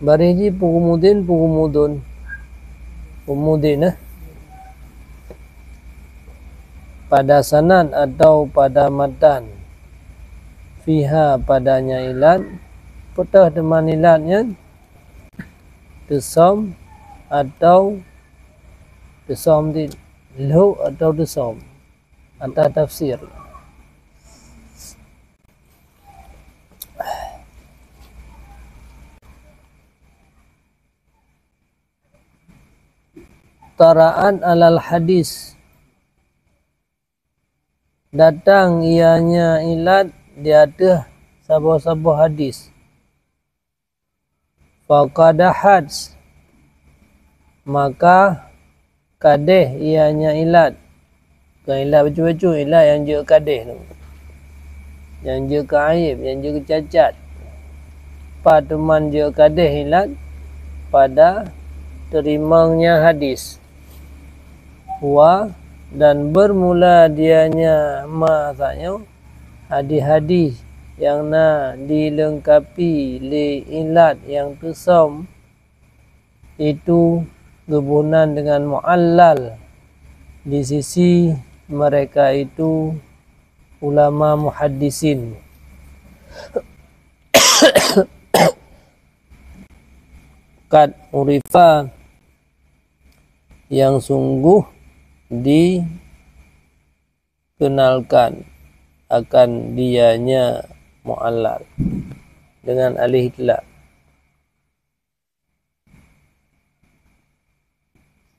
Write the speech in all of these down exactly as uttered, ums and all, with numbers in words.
Barih jih pugumudin, pugumudun. Pugumudin, eh. Pada sanad atau pada matan. Fiha, padanya ilat. Peutah teuma ilat nyan. Teusöm atau teusöm di lhok atau teusöm. Ata tafsir. Tara'at alal hadis. Datang ianya ilat di ateueh saboh-saboh hadis. Faqadahat, maka kadeh ianya ilat. Bukan ilat bacut-bacut, ilat nyang jeuet kadeh tu. Nyang jeuet keu aib, nyang jeuet keu cacat. Pat teuma jeuet kadeh ilat pada teurimongnya hadis. Wa, dan bermula dianya ma saat nyoe, hadis-hadis nyang na dileungkapi lé ilat nyang teusöm itu geuboh nan dengan mu'allal di sisi mereka itu ulama muhaddisin. Qad urifa, yang sungguh di kenalkan akan dianya mu'allal dengan alif itlaq.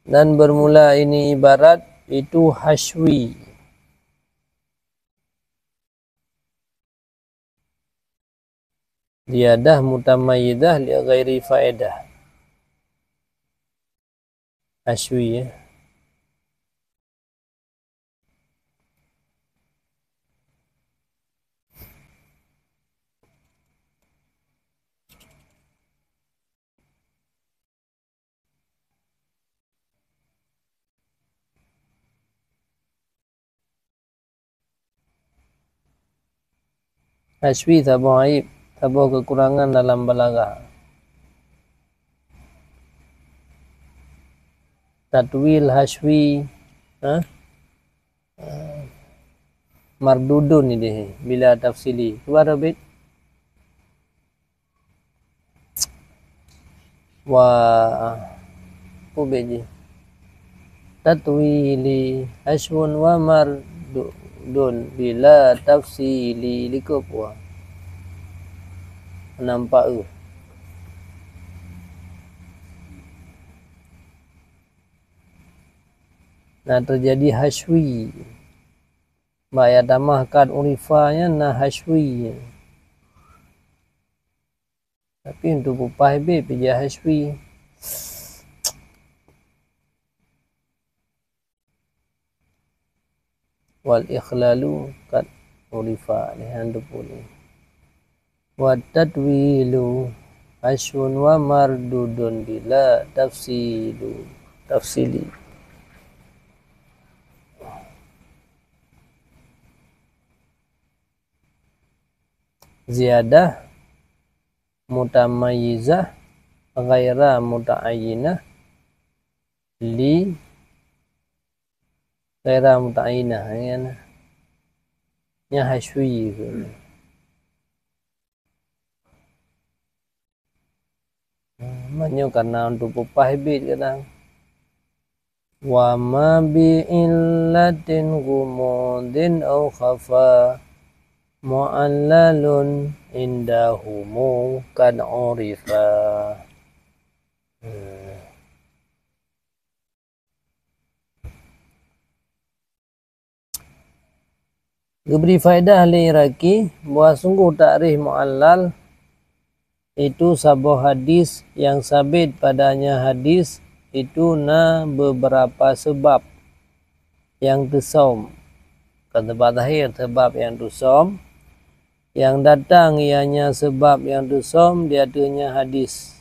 Dan bermula ini ibarat itu hasywi. Ziyadah mutamayyizah li ghairi faedah. Hasywi, ya. Hasywi saboh aib, saboh keukurangan dalam balaghah. Tatwil hasywi, ha? Mardudun idéh bila tafsili. Keubah Robit? Wa, peue bèk jih? Tatwili hasyun wa mardudun bila tafsili. Likot peue? Nampak eu. Na teujadi hasywi. Bak ya tamah qad urifa nyan na hasywi. Tapi untuk peupah bèk pih jeuet hasywi. Wal ikhlalu qad urifa, lheuh nyan teupeu lé. Wa tatwilu hasyun wa mardudun bila tafsilu, tafsili. Ziyadah mutamayyizah ghaira mutaayyinah li ghaira mutaayyinah, ya. Nyan hasywi. Meunyoe kana untuk peupah bit kadang. Wa ma bi illatin ghumudin au khafa mu'allalun indahumu qad urifa. Geubri faedah lé Iraqi bahwa sungguh takrif mu'allal itu saboh hadis nyang sabit padanya hadis itu na beberapa sebab nyang teusöm. Kon sebab zahir, sebab nyang teusöm. Nyang datang ianya sebab nyang teusöm di ateuehnya hadis.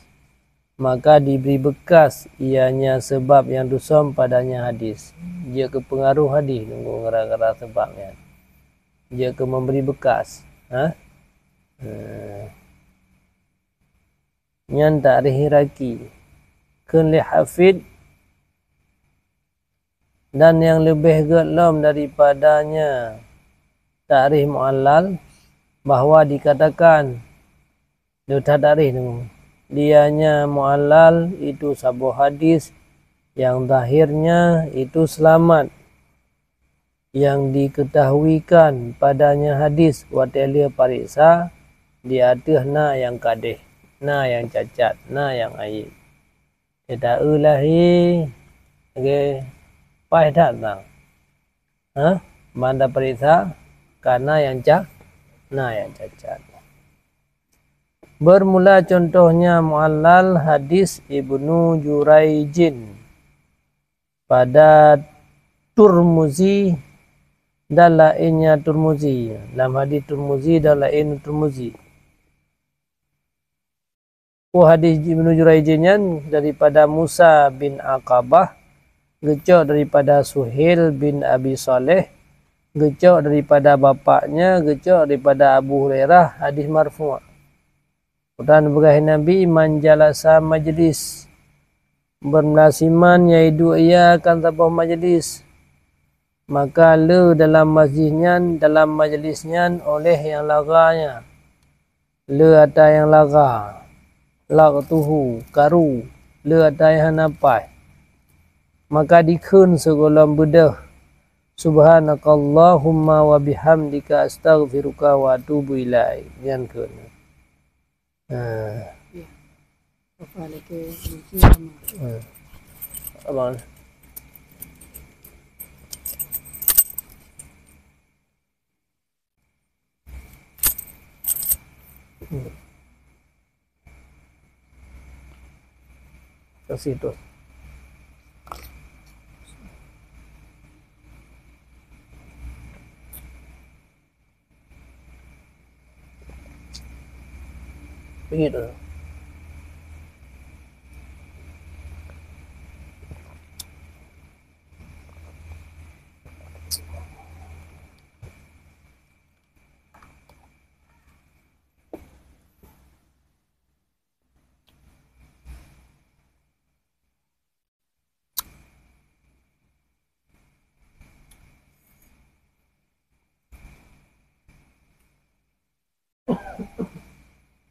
Maka dibri beukas ianya sebab nyang teusöm padanya hadis. Jeuet keu peungaroh hadis nunggu gara-gara sebab nyan. Jeuet keu memberi bekas. Ha? Eh. Nyan takrikh Iraqi. Kheun lé Hafid, dan nyang leubeh gét lom daripadanya takrikh mu'allal, bahwa dikatakan, leuh that takrikh nyoe, dianya mu'allal itu saboh hadis yang zahirnya itu selamat, yang diketahuikan padanya hadis watée lheueh pareksa di ateueh na nyang kadeh, na nyang cacat, na nyang ayeb. Teuta eu lahé, lagée paih that nang. Ha? Ban tapareksa, ka na nyang ca-, na nyang cacat. Bermula contohnya mu'allal hadis Ibnu Juraijin pada Turmuzi dan lainnya Turmuzi. Lam hadis Turmuzi dan lain Turmuzi. Oh, hadis Ibnu Juraij nyan daripada Musa bin Aqabah, geucok daripada Suhail bin Abi Saleh, geucok daripada bapaknya, geucok daripada Abu Hurairah, hadis marfu'. Dan peugah Nabi, "Man jalasa majlis," beureulah siman nyang iduek ia akan saboh majlis, maka le dalam majlis nyan, dalam majlis nyan oleh nyang lagha nyan. Le ata nyang lagha, laqtuhu, karu, le ata nyang hana paih. Maka dikheun sigohlom beudôh, "Subhanakallahumma wa bihamdika astaghfiruka wa atubu ilaik." Nyan kheun. Ha. Ya. Apa lagi? Ha. Abang. Kasih tu. Pingit tu.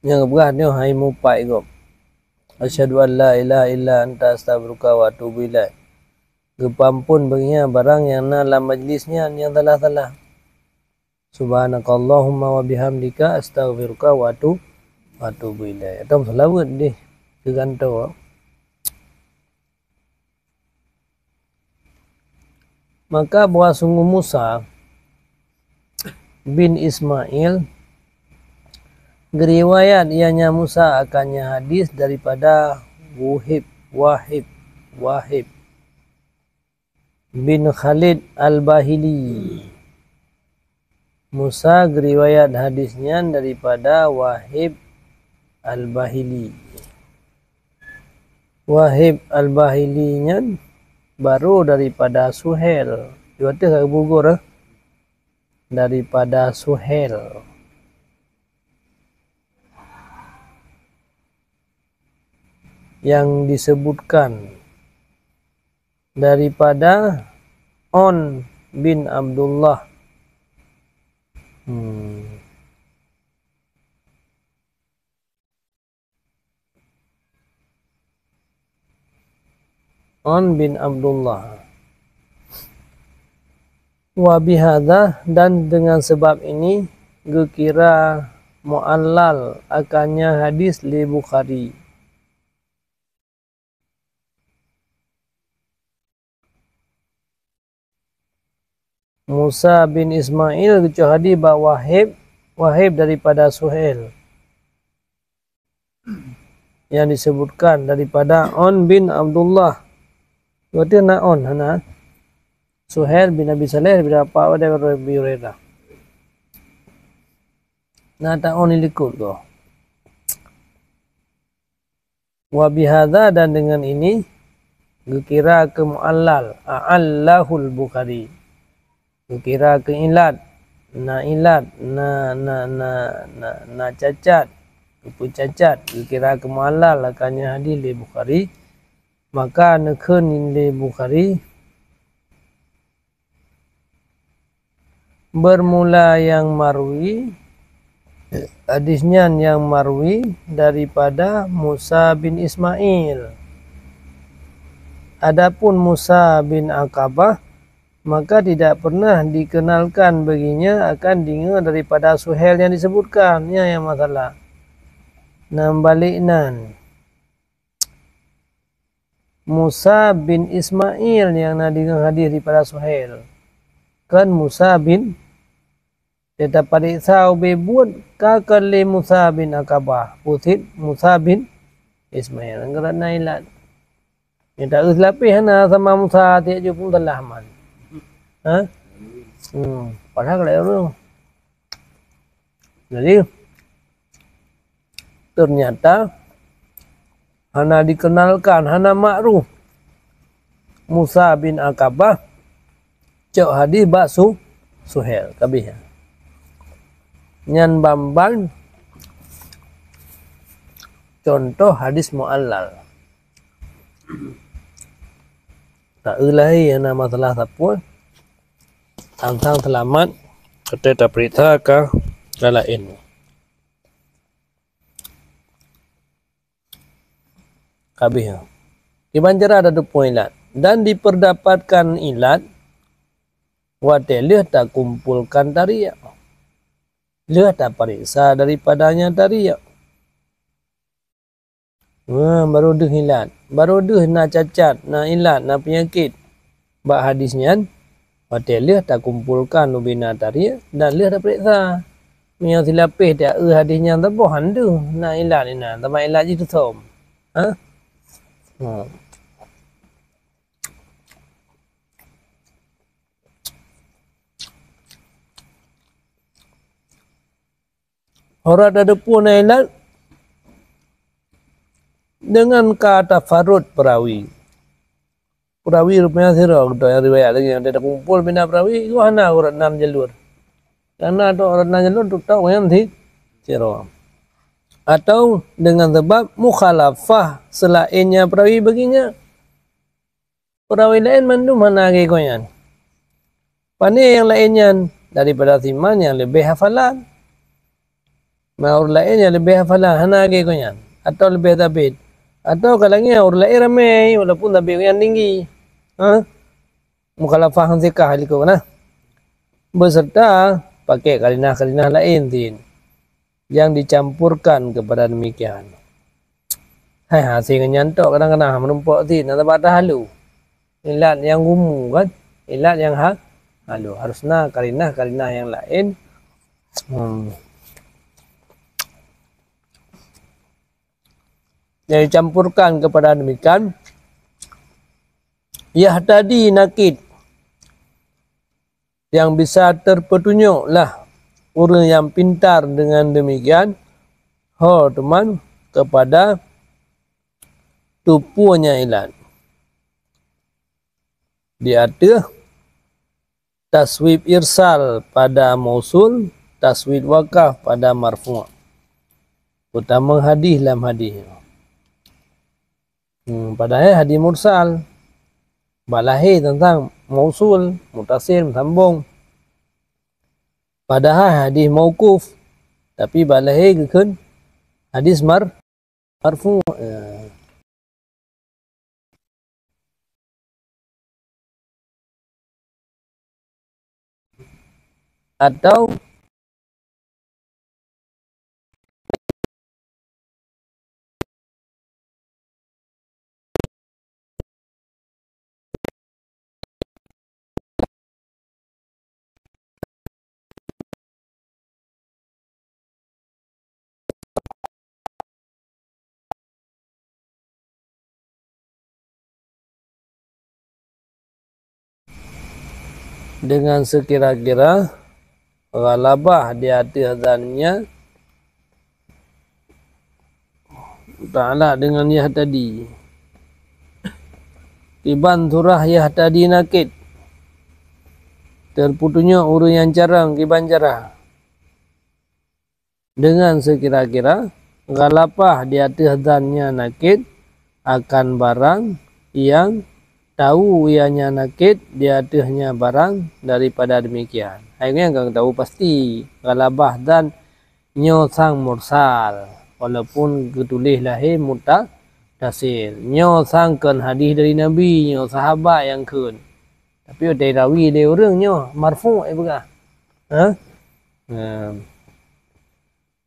Nyang geupeugah nyoe hai mupat gob. Asyhadu an la ilaha illa anta astaghfiruka wa atubu ilaik. Geupeuamphon bagi nyan barang nyang na lam majlis nyan nyang salah-salah. Subhanakallahumma wa bihamdika astaghfiruka wa atu-, wa atubu ilaik. Atau seulaweuet deh keu gantoe. Maka bahwa sungguh Musa bin Ismail geuriwayat ianya Musa akannya hadis daripada Wuhib, Wahib, Wahib bin Khalid Al-Bahili. Musa geuriwayat hadis nyan daripada Wahib Al-Bahili. Wahib Al-Bahili nyan baru daripada Suhail. Di watèe ka geugugur, eh? Daripada Suhail. Yang disebutkan daripada On bin Abdullah. Hmm. On bin Abdullah. Wa bihadza, dan dengan sebab ini geukira mu'allal akannya hadis lé Bukhari. Musa bin Ismail geucok hadis bak Wahib, Wahib daripada Suhail. Yang disebutkan daripada On bin Abdullah. Berarti na On, hana. Suhail bin Abi Saleh daripada Abi Hurairah. Na ta On likot ko. Wa bihadza, dan dengan ini geukira keu mu'allal, a'allahul Bukhari. Geukira keu ilat, na ilat, na, na, na, na, na cacat, geupeucacat, geukira keu mu'allal akan nyan hadih lé Bukhari, maka neukheun lé Bukhari, bermula nyang marwi, hadih nyan nyang marwi daripada Musa bin Ismail. Adapun Musa bin Aqabah, maka tidak pernah dikenalkan baginya akan deungoe daripada Suhail nyang disebutkan. Nyan nyang masalah. Nyang balek nan, Musa bin Ismail nyang na deungoe hadih daripada Suhail. Kon Musa bin, teutab pareksa ubé buet ka kon lé Musa bin Aqabah. Peue cit Musa bin Ismail. Nyan keuh na ilat. Nyang taeu seulapeh hana sama Musa tiep jeuet pun salah man. Ha? Hmm, padahai ka lheueh ureueng. Jadi, ternyata hana dikenalkan, hana makruf Musa bin Aqabah cok hadih bak Su-, Suhail, ka abéh. Nyan ban-ban contoh hadih mu'allal. Taeu lahé hana masalah sapeue, sang-sang seulamat, watée tapeuriksa ka laén. Ka abéh. Kiban cara tateupeue ilat. Dan diperdapatkan ilat watée lheueh takumpolkan tariek. Lheueh tapareksa daripada nyang tariek. Ha, barô deuh ilat. Barô deuh na cacat, na ilat, na peunyakét bak hadih nyan, watée lheueh takumpolkan ubé na tariek dan lheueh tapareksa. Meunyoe silapeh taeu hadih nyan saboh, han deuh na ilat inan, teuma ilat jih teusöm. Ha? Ha. Urat tateupeue na ilat deungon ka tafarud peurawi. Peurawi rupanya sidroe, geutanyoe riwayat lagée nyan, takumpol bina peurawi, geuh hana urat nan jalur. Karena tu urat nan jalur tu tahu nyan si-, sidroe. Atau deungon sabab mukhalafah seulaén nyan peurawi bagi nyan. Peurawi laén mandum hana lagée gobnyan. Pane nyang laén nyan daripada Siman nyang leubeh hafalan? Ma ureuëng laén nyang leubeh hafalan hana lagée gobnyan, atawa leubeh sabit, atawa ka lagée nyan ureuëng laén ramé walaupun sabit gobnyan tinggi. Ha? Mukhalafah ngon sikah likot na. Beserta pakai karinah-karinah laén tin. Yang dicampurkan kepada demikian. Hai, hase ngon nyan tok kadang-kadang meurumpok sit na sabab tahalu. Ilat nyang gumu kan, ilat nyang ha-, halu. Harusnya karinah-karinah yang lain, hmm, yang dicampurkan kepada demikian. Yahtadi nakid. Yang bisa terpetunyuklah ureuëng nyang pintar dengan demikian, ho teuma kepada tupue nyang ilat. Di ateueh taswib irsal pada mausul, taswib wakaf pada marfu'. Utama hadis lam hadis. Hmm, padahai hadis mursal. Balahé teuntang mausul, mutasil, meusambong. Padahai hadis mauquf, tapi balahé geukheun hadis mar-, marfu'. Ya. Atau Dengan sekira-kira ghalabah di ateueh zan nyan Ta'ala dengan yahtadi. Kiban surah yahtadi nakid. Teupeutunyok ureuëng nyang carông kiban cara. Deungon seukira-kira, ghalabah di ateueh dzan nyang nakét akan barang nyang tau nyang nakét di ateueh nyang barang daripada demikian. Hai nyan ka geutau pasti, ghalabah dzan nyoe sang mursal, walaupun geutuléh lahé muta-, tasil. Nyoe sang kon hadis dari Nabi, nyoe sahabat nyang kheun. Tapi watée rawi lé ureuëng nyoe marfu' ipeugah. Ha? Nah.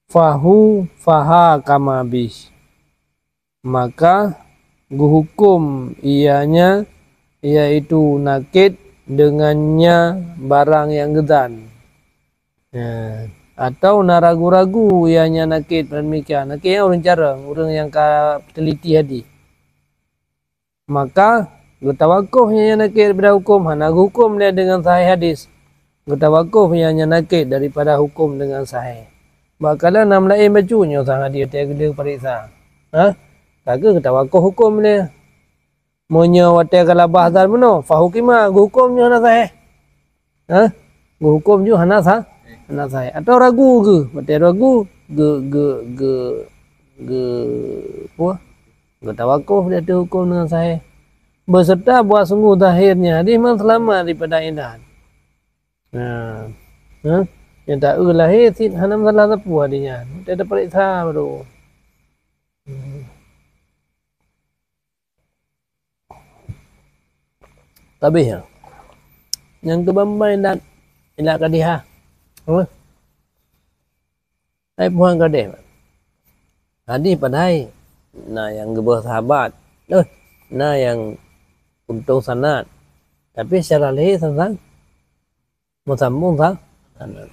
Fahu faha kama bih. Maka geuhuköm ianya, yaitu nakét deungon nya barang nyang geudzan. Nah, atau na ragu-ragu ianya nakét demikian. Nakét nyan ureuëng carông, ureuëng nyang ka teliti hadis. Maka geutawakuf nyan nyang nakét daripada huköm, hana geuhuköm lé deungon sahih hadis. Geutawakuf nyan nyang nakét daripada huköm deungon sahih. Bak kalon na meulaén bacut nyoe sang hadis watée geuleueh pareksa. Ha? Ka geutawakuf huköm lé. Meunyoe watée ghalabah dzan bunoe, fahukima, geuhuköm nyoe hana sahih. Ha? Geuhuköm ju hana sa-, hana sahih. Atau ragu geuh, watée ragu, geu-, geu-, geu-, geu-, apa? Geutawakuf di ateueh huköm deungon sahih. Beserta bahwa sungguh zahirnya hadis memang selamat daripada ilat. Nah, ha? Nyang taeu lahé cit hana masalah sapeue hadis nyan. Watée tapareksa baru. Hmm. Tabih ya. Nyang keubambai ilat, ilat kadeh ha. Apa? Hai puhan kadeh. Hadis padahai na nyang geubeuh sahabat. Eh, na nyang untông sanad. Tapi secara lahé sang-sang meusambông sang-, sanad.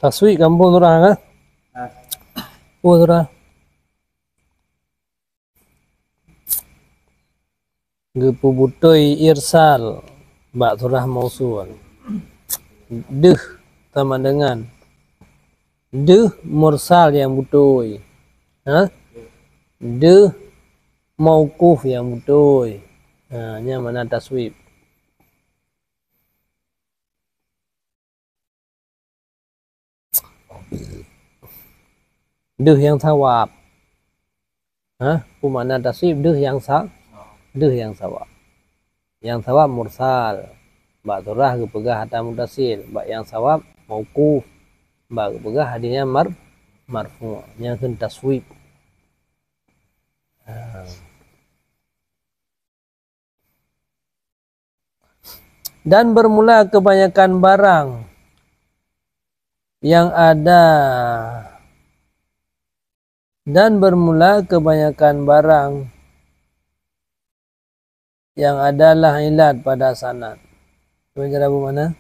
Taswib gampông surah, kan? Ah. Oh, surah. Geupeubutôi irsal bak surah mausul. Deuh sama dengan deuh mursal nyang beutôi. Ha? Deuh mauquf nyang beutôi. Ha, nyan makna taswib. Deuh nyang sawab. Ha? Peue makna taswib? Deuh nyang sa-, deuh nyang sawab. Nyang sawab mursal. Bak surah geupeugah hata mutasil. Bak nyang sawab mauquf. Bak geupeugah hadis nyan mar-, marfu'. Nyan kheun taswib. Ha. Dan bermula kebanyakan barang yang ada, dan bermula kebanyakan barang yang adalah ilat pada sanad. Cuba cara beu makna?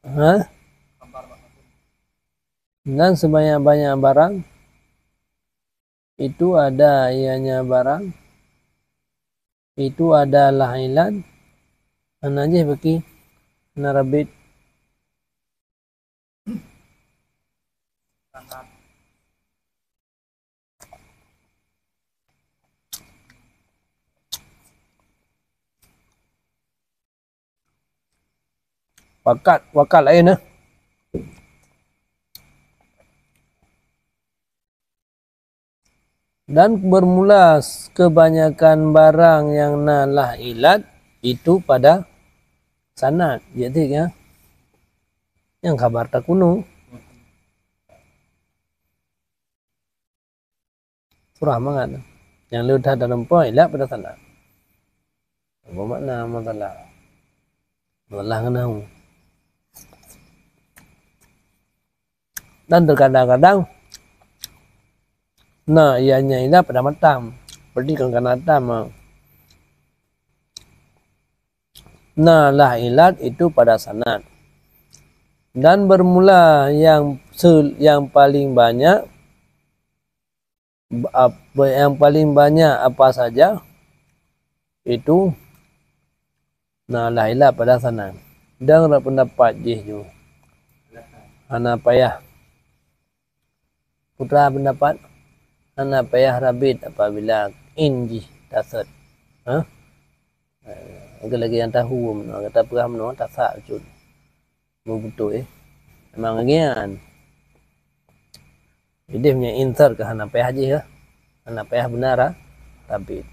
Ha? Dan sebanyak-banyak barang itu ada ianya barang itu adalah ilat. Hana jih baki, hana rabit. Pakat, pakat laén, eh. Dan bermula kebanyakan barang yang na lah ilat itu pada sanad. Jadi, ya. Nyang khabar takunu. Surah mangat. Nyang le that dalam poin ilat pada sanad. Apa makna masalah? Masalah ngenang. Dan terkadang-kadang Na, ianya ilat pada matan. Berarti kon kana tam, ha. Na lah ilat itu pada sanad. Dan bermula yang se-, yang paling banyak, ap-, yang paling banyak apa saja, itu na lah ilat pada sanad. Dan pendapat jih ju. Hana payah. Putra pendapat, hana payah rabit apabila in jih tasot. Ha? Eh, lagi-lagi nyang tahu meunoe, gata peugah meunoe, tasak cut. Beutôi, eh. Memang ngian. Jadi, meunyo in tasot ka hana payah jih, eh. Hana payah beuna ra-, rabit.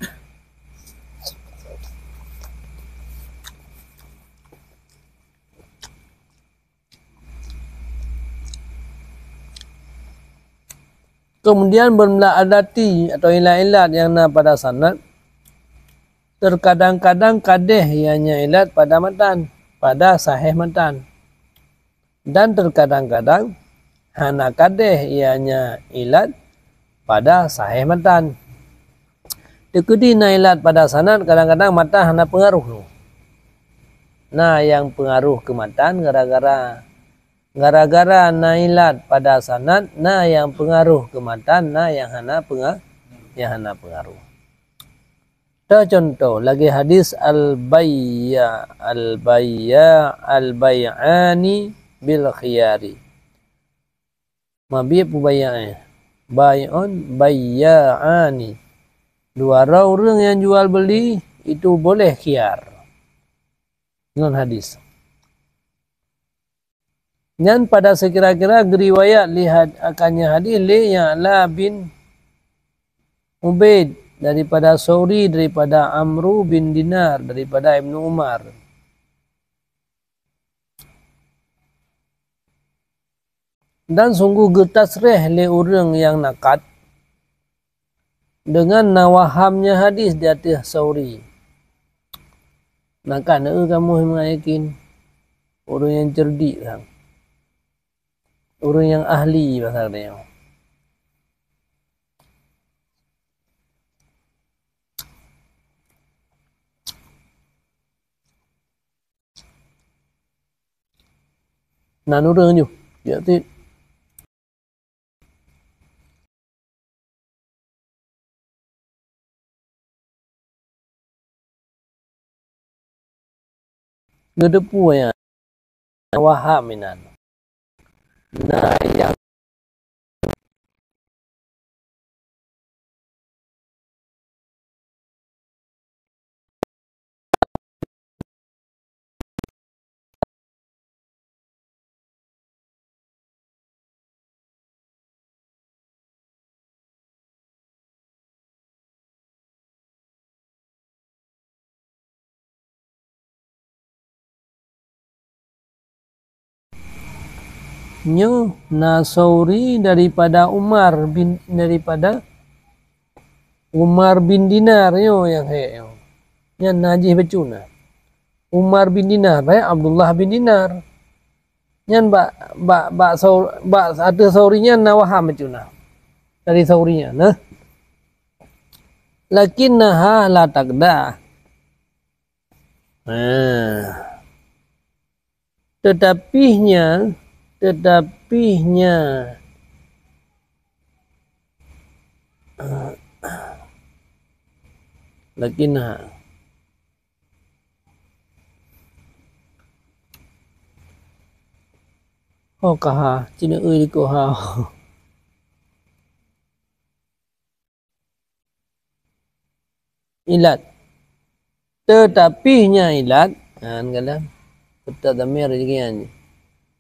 Kemudian, bermula adati atau ilat-ilat yang na pada sanad, terkadang-kadang kadeh ianya ilat pada matan, pada sahih matan. Dan terkadang-kadang hana kadeh ianya ilat pada sahih matan. Teukeudi na ilat pada sanad, kadang-kadang matan hana peungaruh. Na nyang peungaruh keu matan gara-gara, gara-gara na ilat pada sanad, na nyang peungaruh keu matan, na nyang hana peunga-, nyang hana peungaruh. Teucontoh lagée hadis al-bayya-, al-bayya-, al-bay'ani bil khiyari. Mabiet peubayae. Bai'un bayya'ani. Dua droe ureuëng nyang jual beuli itu boleh khiyar. Ngon hadis. Nyan pada seukira-kira geuriwayat lé had-, akan nyan hadis lé Ya'la bin Ubaid, daripada Sauri, daripada Amru bin Dinar, daripada Ibnu Umar. Dan sungguh geutasréh lé ureuëng nyang nakad deungon na wahamnya hadis di ateueh Sauri. Nakad neu kamoe meuyakin ureuëng nyang cerdik sang. Ureuëng nyang ahli bahasa geutanyoe. Nan ureuëng nyoe, jak cit. Geuteupeue nyan, waham inan. Na nyang Nyoe na Sauri daripada Umar bin, daripada Umar bin Dinar nyoe nyang hék nyoe. Nyan na jih bacut na. Umar bin Dinar, baik Abdullah bin Dinar. Nyan bak, bak, bak Sau-, bak ateueh Sauri nyan na waham bacut na. Dari Sauri nyan, nah. Lakinnaha la taqda. Nah. Tetapinya, tetapinya, lakinnaha. Oh, kaha, cina ui di koha. Ilat. Tetapi nya ilat, ha, kan? Tetap damir lagi kan.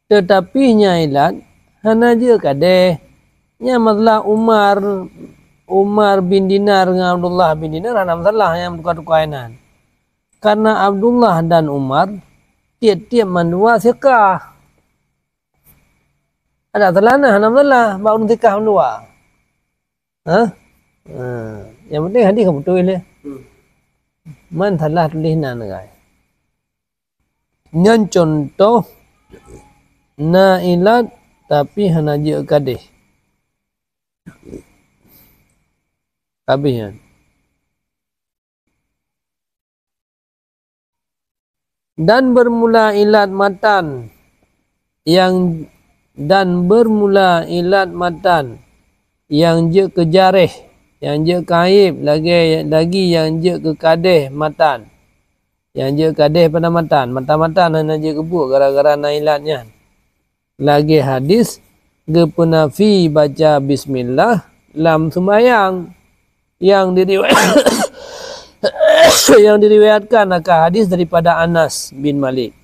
Tetapi nya ilat, hana jeuet kadeh. Nya masalah Umar, Umar bin Dinar ngon Abdullah bin Dinar hana masalah nyang tukar-tukar inan. Karena Abdullah dan Umar tiep-tiep mandua siqah. Ada salah na, hana masalah, bak ureueng siqah mandua. Ha? Ha. Yang penting hadis ka beutôi lé. Hmm. Man salah tuléh nan, guys. Nyan contoh na ilat tapi hana jeuet kadeh. Habéh nyan. Dan bermula ilat matan nyang, dan bermula ilat matan nyang jeuet keu jaréh, nyang jeuet keu aéb, lagée lagi nyang jeuet keu kadeh matan. Nyang jeuet keu kadeh pada matan, matan-matan hana jeuet keu buet gara-gara na ilat nyan. Lagée hadis geupeunafi baca bismillah lam sumbayang nyang diriwayat-, nyang diriwayatkan akan hadis daripada Anas bin Malik.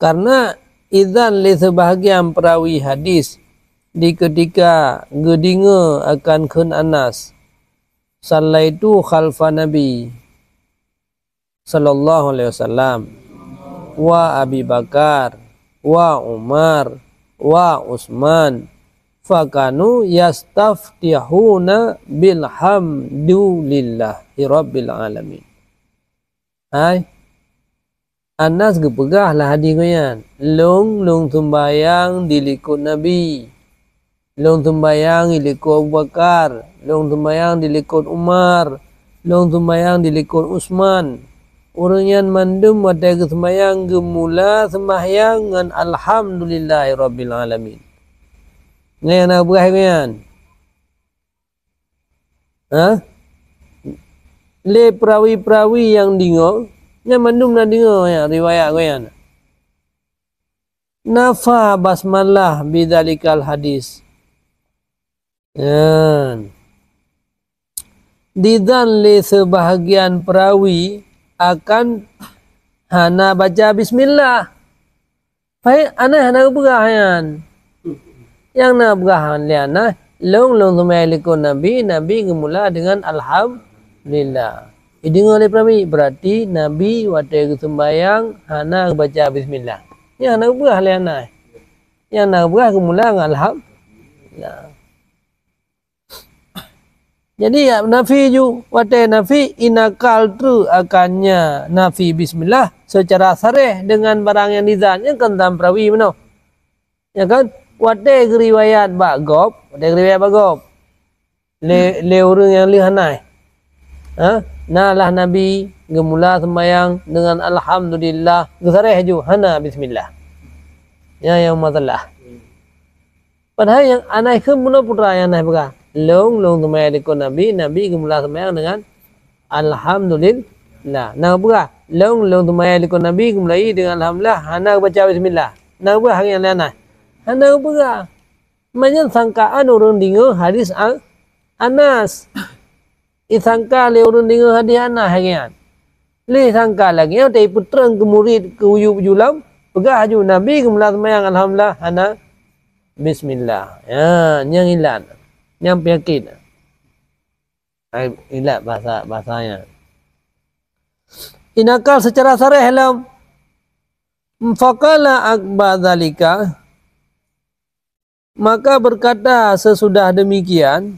Karena idzan lé seubahgian peurawi hadis di keutika geudeungoe akan kheun Anas, "Sallaitu khalfa Nabi sallallahu alaihi wasallam, wa Abi Bakar, wa Umar, wa Utsman, fakanu yastaftihuna bilhamdulillahi rabbil alamin." Hai, Anas geupeugah lam hadis geuh nyan, "Lôn, lôn sumbayang di likot Nabi. Lôn sumbayang di likot Abu Bakar. Lôn sumbayang di likot Umar. Lôn sumbayang di likot Utsman." Ureuëng nyan mandum watée geusumbayang geumula sumbayang ngon alhamdulillahirabbil alamin. Nyan na peugah geuh nyan. Ha? Lé peurawi-peurawi nyang deungoe, nyan mandum na deungoe nyan riwayat geuh nyan. Nafa basmalah bidzalikal hadis. Nyan. Didzan lé seubahgian peurawi akan hana baca bismillah. Hai, Anas hana geupeugah nyan. Nyang na peugah lé Anas, "Lôn, lôn sumbayang likot Nabi, Nabi geumula deungon alhamdulillah." Jideungoe lé peurawi, beurati Nabi watée geusumbayang hana geubaca bismillah. Nyan hana geupeugah lé Anas. Nyang na geupeugah geumula ngon alhamdulillah. Jadi, ya, nafi ju, watée nafi, inakal treuk akannya nafi bismillah secara sareh dengan barang nyang didzan, nyan kan tam peurawi meunoe. Ya kan? Watée geuriwayat bak gob, watée geuriwayat bak gob. Lé, lé ureuëng nyang lheueh hana. Ha? Na lah Nabi geumula sumbayang dengan alhamdulillah, geusareh ju, hana bismillah. Nyan nyang masalah. Padahai nyang Anas kheun bunoe putra nyang Anas peugah, "Lôn, lôn sumbayang likot Nabi, Nabi geumula sumbayang dengan alhamdulillah." Na peugah, "Lôn, lôn sumbayang likot Nabi geumulai dengan alhamdulillah, hana geubaca bismillah." Na peugah lagée nyan lé Anas? Hana geupeugah. Meunyan sangkaan ureuëng deungoe hadis A-, Anas. Isangka lé ureuëng deungoe hadis Anas lagée nyan. Lé sangka lagée nyan, watée ipeutrang keu murit keu yub ju lom, peugah ju Nabi geumula sumbayang alhamdulillah hana bismillah. Ya, nyang ilat. Nyang penyakit. Ai, ilat bahasa, bahasa nyan. Inakal secara sareh lom. Faqala aqba dzalika, maka berkata sesudah demikian,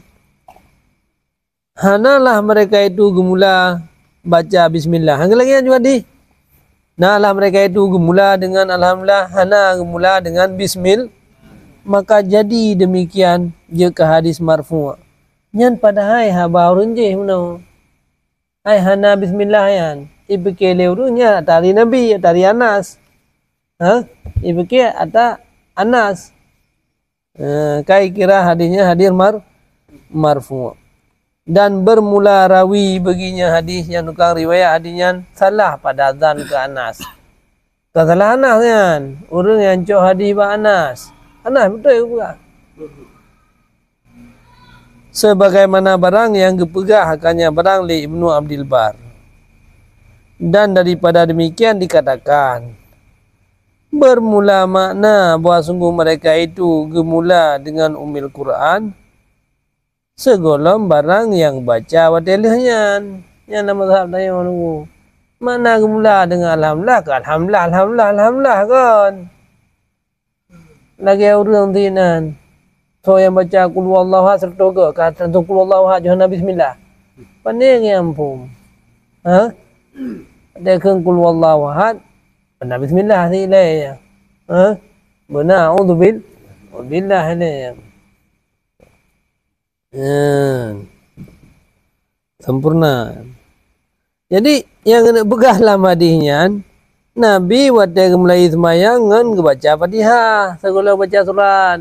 hanalah mereka itu geumula baca bismillah. Hana lagée nyan juga dih. Nalah mereka itu geumula dengan alhamdulillah, hana geumula dengan bismil-, maka jadi demikian jeuet keu hadis marfu'. Nyan padahai haba ureuëng jéh meunoe. Ai hana bismillah nyan, ipike lé ureuëng nyan ata ari Nabi, ata ari Anas. Ha? Ipike ata Anas. Eh, kai kira hadis nyan hadis mar-, marfu'. Dan bermula rawi baginya hadis nyang tukang riwayat hadis nyan salah pada dzan keu Anas. Ka salah Anas nyan, ureuëng nyang cok hadis bak Anas. Anas beutôi geupeugah. Sebagaimana barang nyang geupeugah akannya barang lé Ibnu Abdul Bar. Dan daripada demikian dikatakan, bermula makna bahwa sungguh mereka itu geumula dengan Ummul Quran, sigohlom barang nyang baca watée lheueh nyan. Nyan na mazhab tanyoe nunggu. Makna geumula deungon alhamdulillah, keu alhamdulillah, alhamdulillah, alhamdulillah kon. Lagée ureuëng sinan. Soe nyang baca qul huwallahu ahad seratus goe, ka seratus qul huwallahu ahad, jih hana bismillah. Pane nyang phom? Ha? Watée kheun qul huwallahu ahad, hana bismillah silée. Ha? Beuna a'udzubil-, a'udzubillah silée. Nyan. Sempurna. Jadi, nyang keuneuk peugah lam hadis nyan, Nabi watée geumulai seumayang ngon geubaca Fatihah, sigohlom baca surat,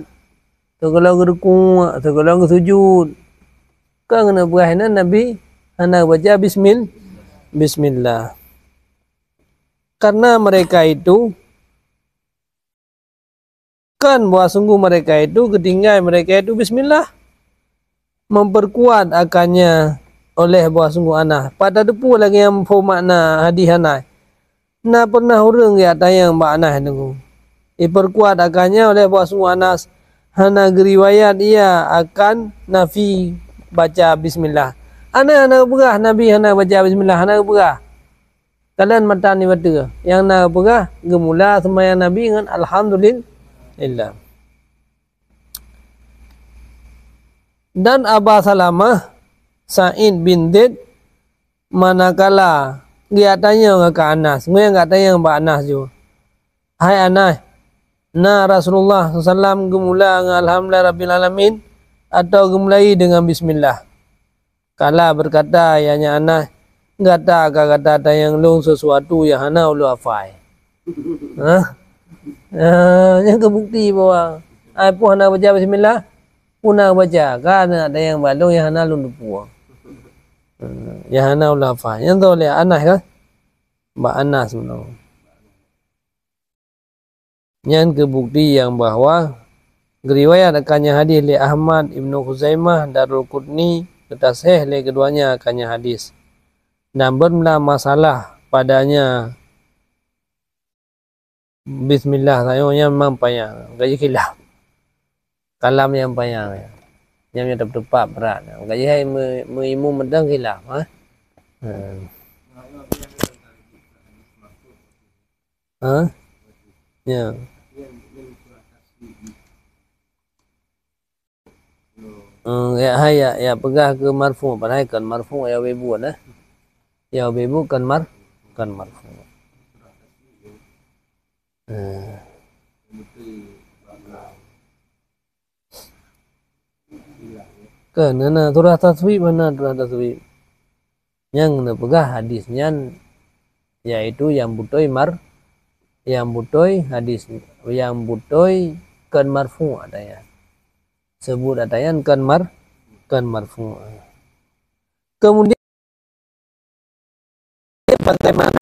sigohlom geurukuk, sigohlom geusujud. Kon keuneuk peugah inan Nabi hana geubaca bismil-, bismillah. Karena mereka itu Kan bahwa sungguh mereka itu, geutinggai mereka itu bismillah. Memperkuat akannya oleh bahwa sungguh Anas. Pat tateupeue lagée nyang phom makna hadis Anas. Na pernah ureuëng geujak tanyong bak Anas Teungku. Diperkuat akannya oleh bahwa sungguh Anas hana geuriwayat ia akan nafi baca bismillah. Anas hana geupeugah Nabi hana baca bismillah, hana geupeugah. Kalon matan ibateue nyang na geupeugah geumula seumayang Nabi ngon alhamdulillah. Dan Aba Salamah, Sa'id bin Zaid, manakala geujak tanyong keu Anas, ngon geujak tanyong bak Anas ju, "Hai Anas, na Rasulullah sallallahu alaihi wasallam geumula ngon alhamdulillah rabbil alamin, atawa geumulai deungon bismillah?" Qala, berkata ianya Anas, "Gata ka gata tanyong lôn sesuatu nyang hana ulôn hafai." Hah? Ah, nyan keuh bukti bahwa ai peue hana baca bismillah, peue na baca, ka na tanyong bak lôn nyang hana lôn teupeue. Ah, nyang hana ulôn hafai. Nyan toh lé Anas kan? Bak Anas meunoe. Nyan keuh bukti nyang bahwa geuriwayat akannya hadis lé Ahmad, Ibnu Khuzaimah, Darul Qutni, geutasahih lé keduanya akannya hadis. Dan beuna masalah padanya bismillah sayoe nyan memang panyang, gaji khilaf. Kalam nyang panyang. Nyang nyoe teupeutupat brat. Gaji hai meu-, meuimu meudang khilaf, ha? Ha. Ha? Ya. Hmm, ya, hai, ya, ya peugah keu marfu, padahai kon marfu, ya, bebu, nah. Ya, bebu kon mar-, kon marfu. Eh. Kon, na, na, surah taswib, mana surah taswib? Nyang neupeugah hadis nyan, yaitu nyang beutôi mar-, nyang beutôi hadis, nyang beutôi kon marfu' ata nyan. Seubut ata nyan kon mar-, kon marfu'. Kemudian bagaimana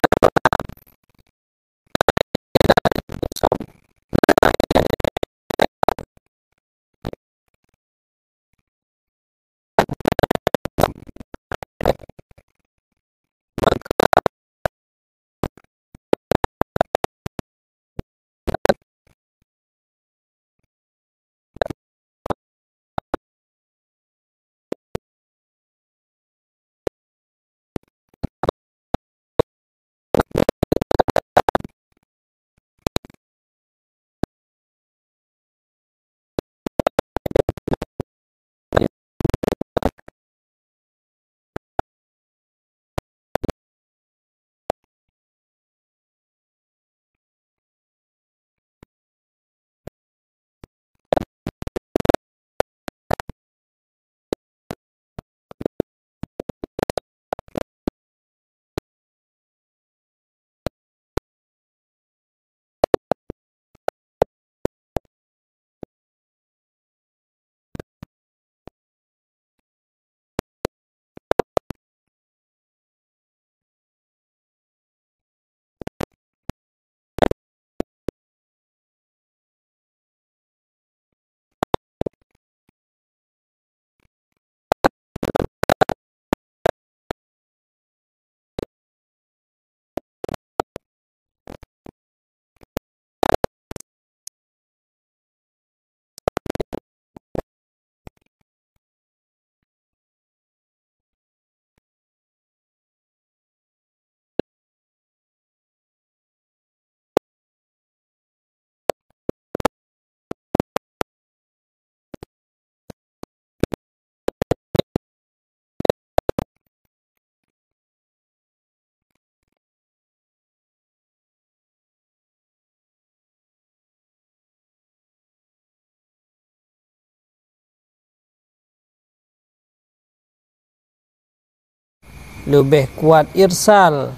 leubeh kuat irsal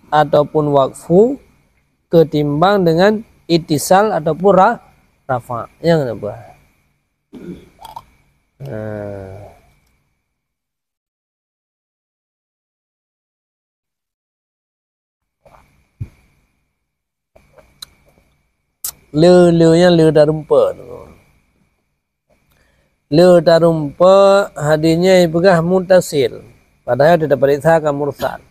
ataupun waqfu ketimbang dengan ittisal ataupun ra-, rafa'. Nyang na peue? Ha. Le, le nyan le tarumpok. Le tarumpok hadis nyan jipeugah muttasil, padahai teupeuriksa ka mursal.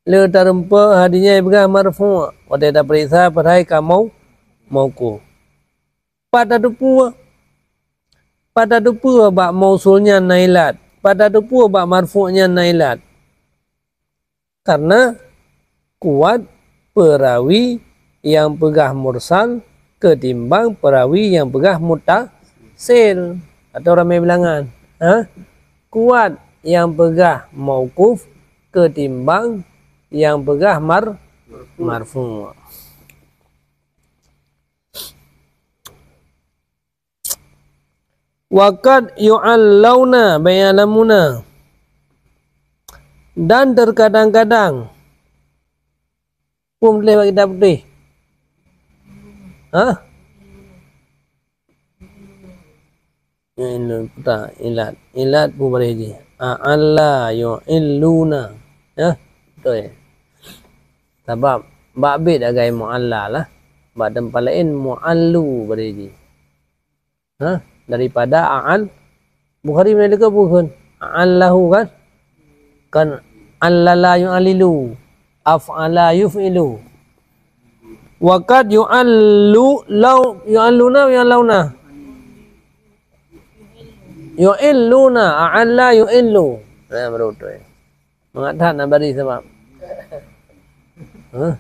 Le tarumpok hadis nyan jipeugah marfu', watèe tapeuriksa padahai ka mau-, mauquf. Pat tateupeue? Pat tateupeue bak mausul nyan na ilat? Pat tateupeue bak marfu' nyan na ilat? Karena kuat peurawi nyang peugah mursal ketimbang peurawi nyang peugah muttasil atau ramé bilangan. Ha? Kuat nyang peugah mauquf ketimbang nyang peugah mar-, marfu'. Wa qad yu'allauna, bèk ya'lamuna. Dan terkadang-kadang. Peue tuléh bak kitab putéh? Hah? Yu'illu, puta, ilat. Ilat peue baréh jih? A'alla yu'illuna. Ya, beutôi. Sabab bak bit agak mu'alla lah. Bak teumpat laén mu'allu baréh jih. Ha? Daripada a'al. Bukhari meunalika bukan. A'allahu kan? Kan allala yu'allilu. Af'ala yuf'ilu. Wa qad yu'allu lau yu'alluna yu'allauna. Yu'illuna, a'alla yu'illu. Nah, baru betul. Mangat that na bari sabab. Hah?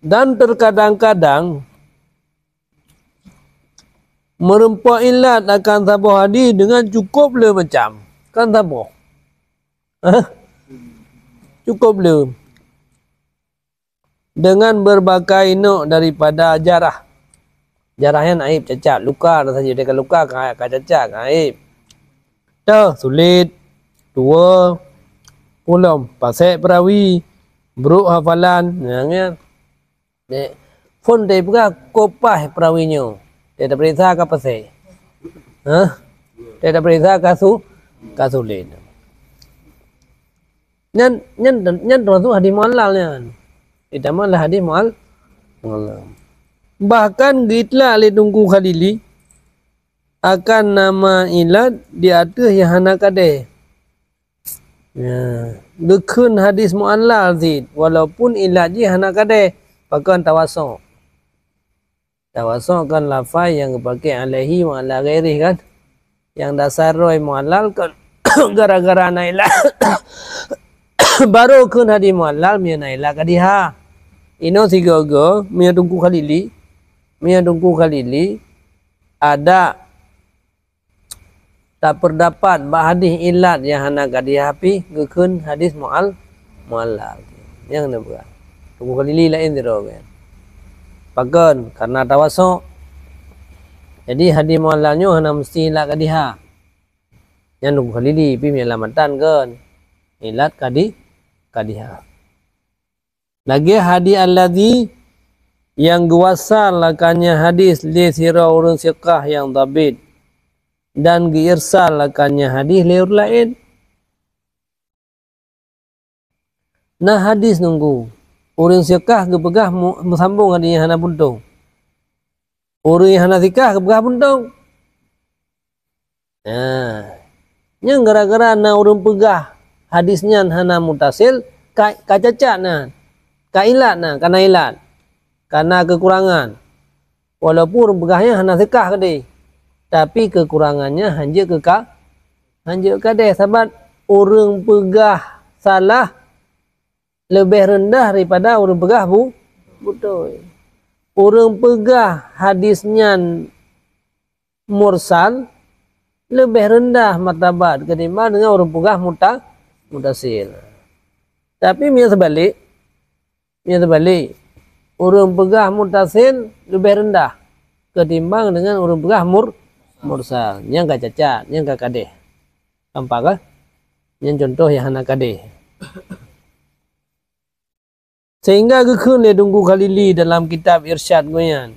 Dan terkadang-kadang meurumpok ilat akan saboh hadis dengan cukup le macam. Kan saboh. Hah? Cukup le. Dengan berbagai nok daripada jarah. Jarah nyan aib, cacat, luka, dan saja. Dia ka luka, ka, ka cacat, ka aib. Teuh, sulit. Dua, pulom, pasek perawi, brok hafalan. Nah, kan? Dek, phon teupeugah ko paih perawi nyoe. Dia taperiksa ka pasek. Hah? Dia taperiksa ka su-, ka sulit. Nyan, nyan, nyan termasuk hadis mu'allal nyan. Ditambah lah hadis mu'al-, mu'allal. Bahkan geuitlak lé Teungku Khalili akan nama ilat di ateueh nyang hana kadeh. Ya, geukheun hadis mu'allal cit, walaupun ilat jih hana kadeh, pakon tawasok. Tawasok kan lafai nyang geupakè alaihi wa ala ghairihi kan. Nyang dasar droe mu'allal kan gara-gara na ilat. Baru kheun hadis mu'allal meunyoe na ilat kadiha. Inoe sigoe-goe meunyoe Teungku Khalili, meunyoe Teungku Khalili ada tapeurdapat bak hadis ilat nyang hana kadiha pih geukheun hadis mu'al-, mu'allal. Nyang na peugah. Teungku Khalili laén sidroe kan. Pakon? Karena tawasok. Jadi hadis mu'allal nyoe hana meusti ilat kadiha. Nyan Teungku Khalili pih meunyoe lam matan kan. Ilat kadi-, kadiha. Lagèe hadis alladzi nyang geuwasal akannya hadis lé sidroe ureueng sikah nyang dhabit dan geuirsal akannya hadis lé ureueng laén. Na hadis Teungku, ureueng sikah geupeugah mu-, meusambong hadis nyang hana buntong. Ureueng nyang hana sikah geupeugah buntong. Nah, nyan gara-gara na ureueng peugah hadis nyan hana muttasil, ka, ka cacat na, ka ilat na, ka na ilat, ka na keukurangan. Walaupun ureueng peugah nyan hana sikah keudeh, tapi keukurangan nyan hanjeuet keu ka, hanjeuet kadeh, sabab ureueng peugah salah leubeh reundah daripada ureueng peugah bu-, beutôi. Ureueng peugah hadis nyan mursal leubeh reundah martabat keutimbang deungon ureueng peugah muta-, muttasil. Tapi meunyoe seubalek, meunyoe seubalek, ureuëng peugah muttasil leubeh reundah ketimbang dengan ureuëng peugah mur-, mursal. Nyang ka cacat, nyang ka kadeh. Nampak kah? Nyan contoh nyang hana kadeh. Sehingga geukheun lé Teungku Khalili dalam kitab Irsyad geuh nyan,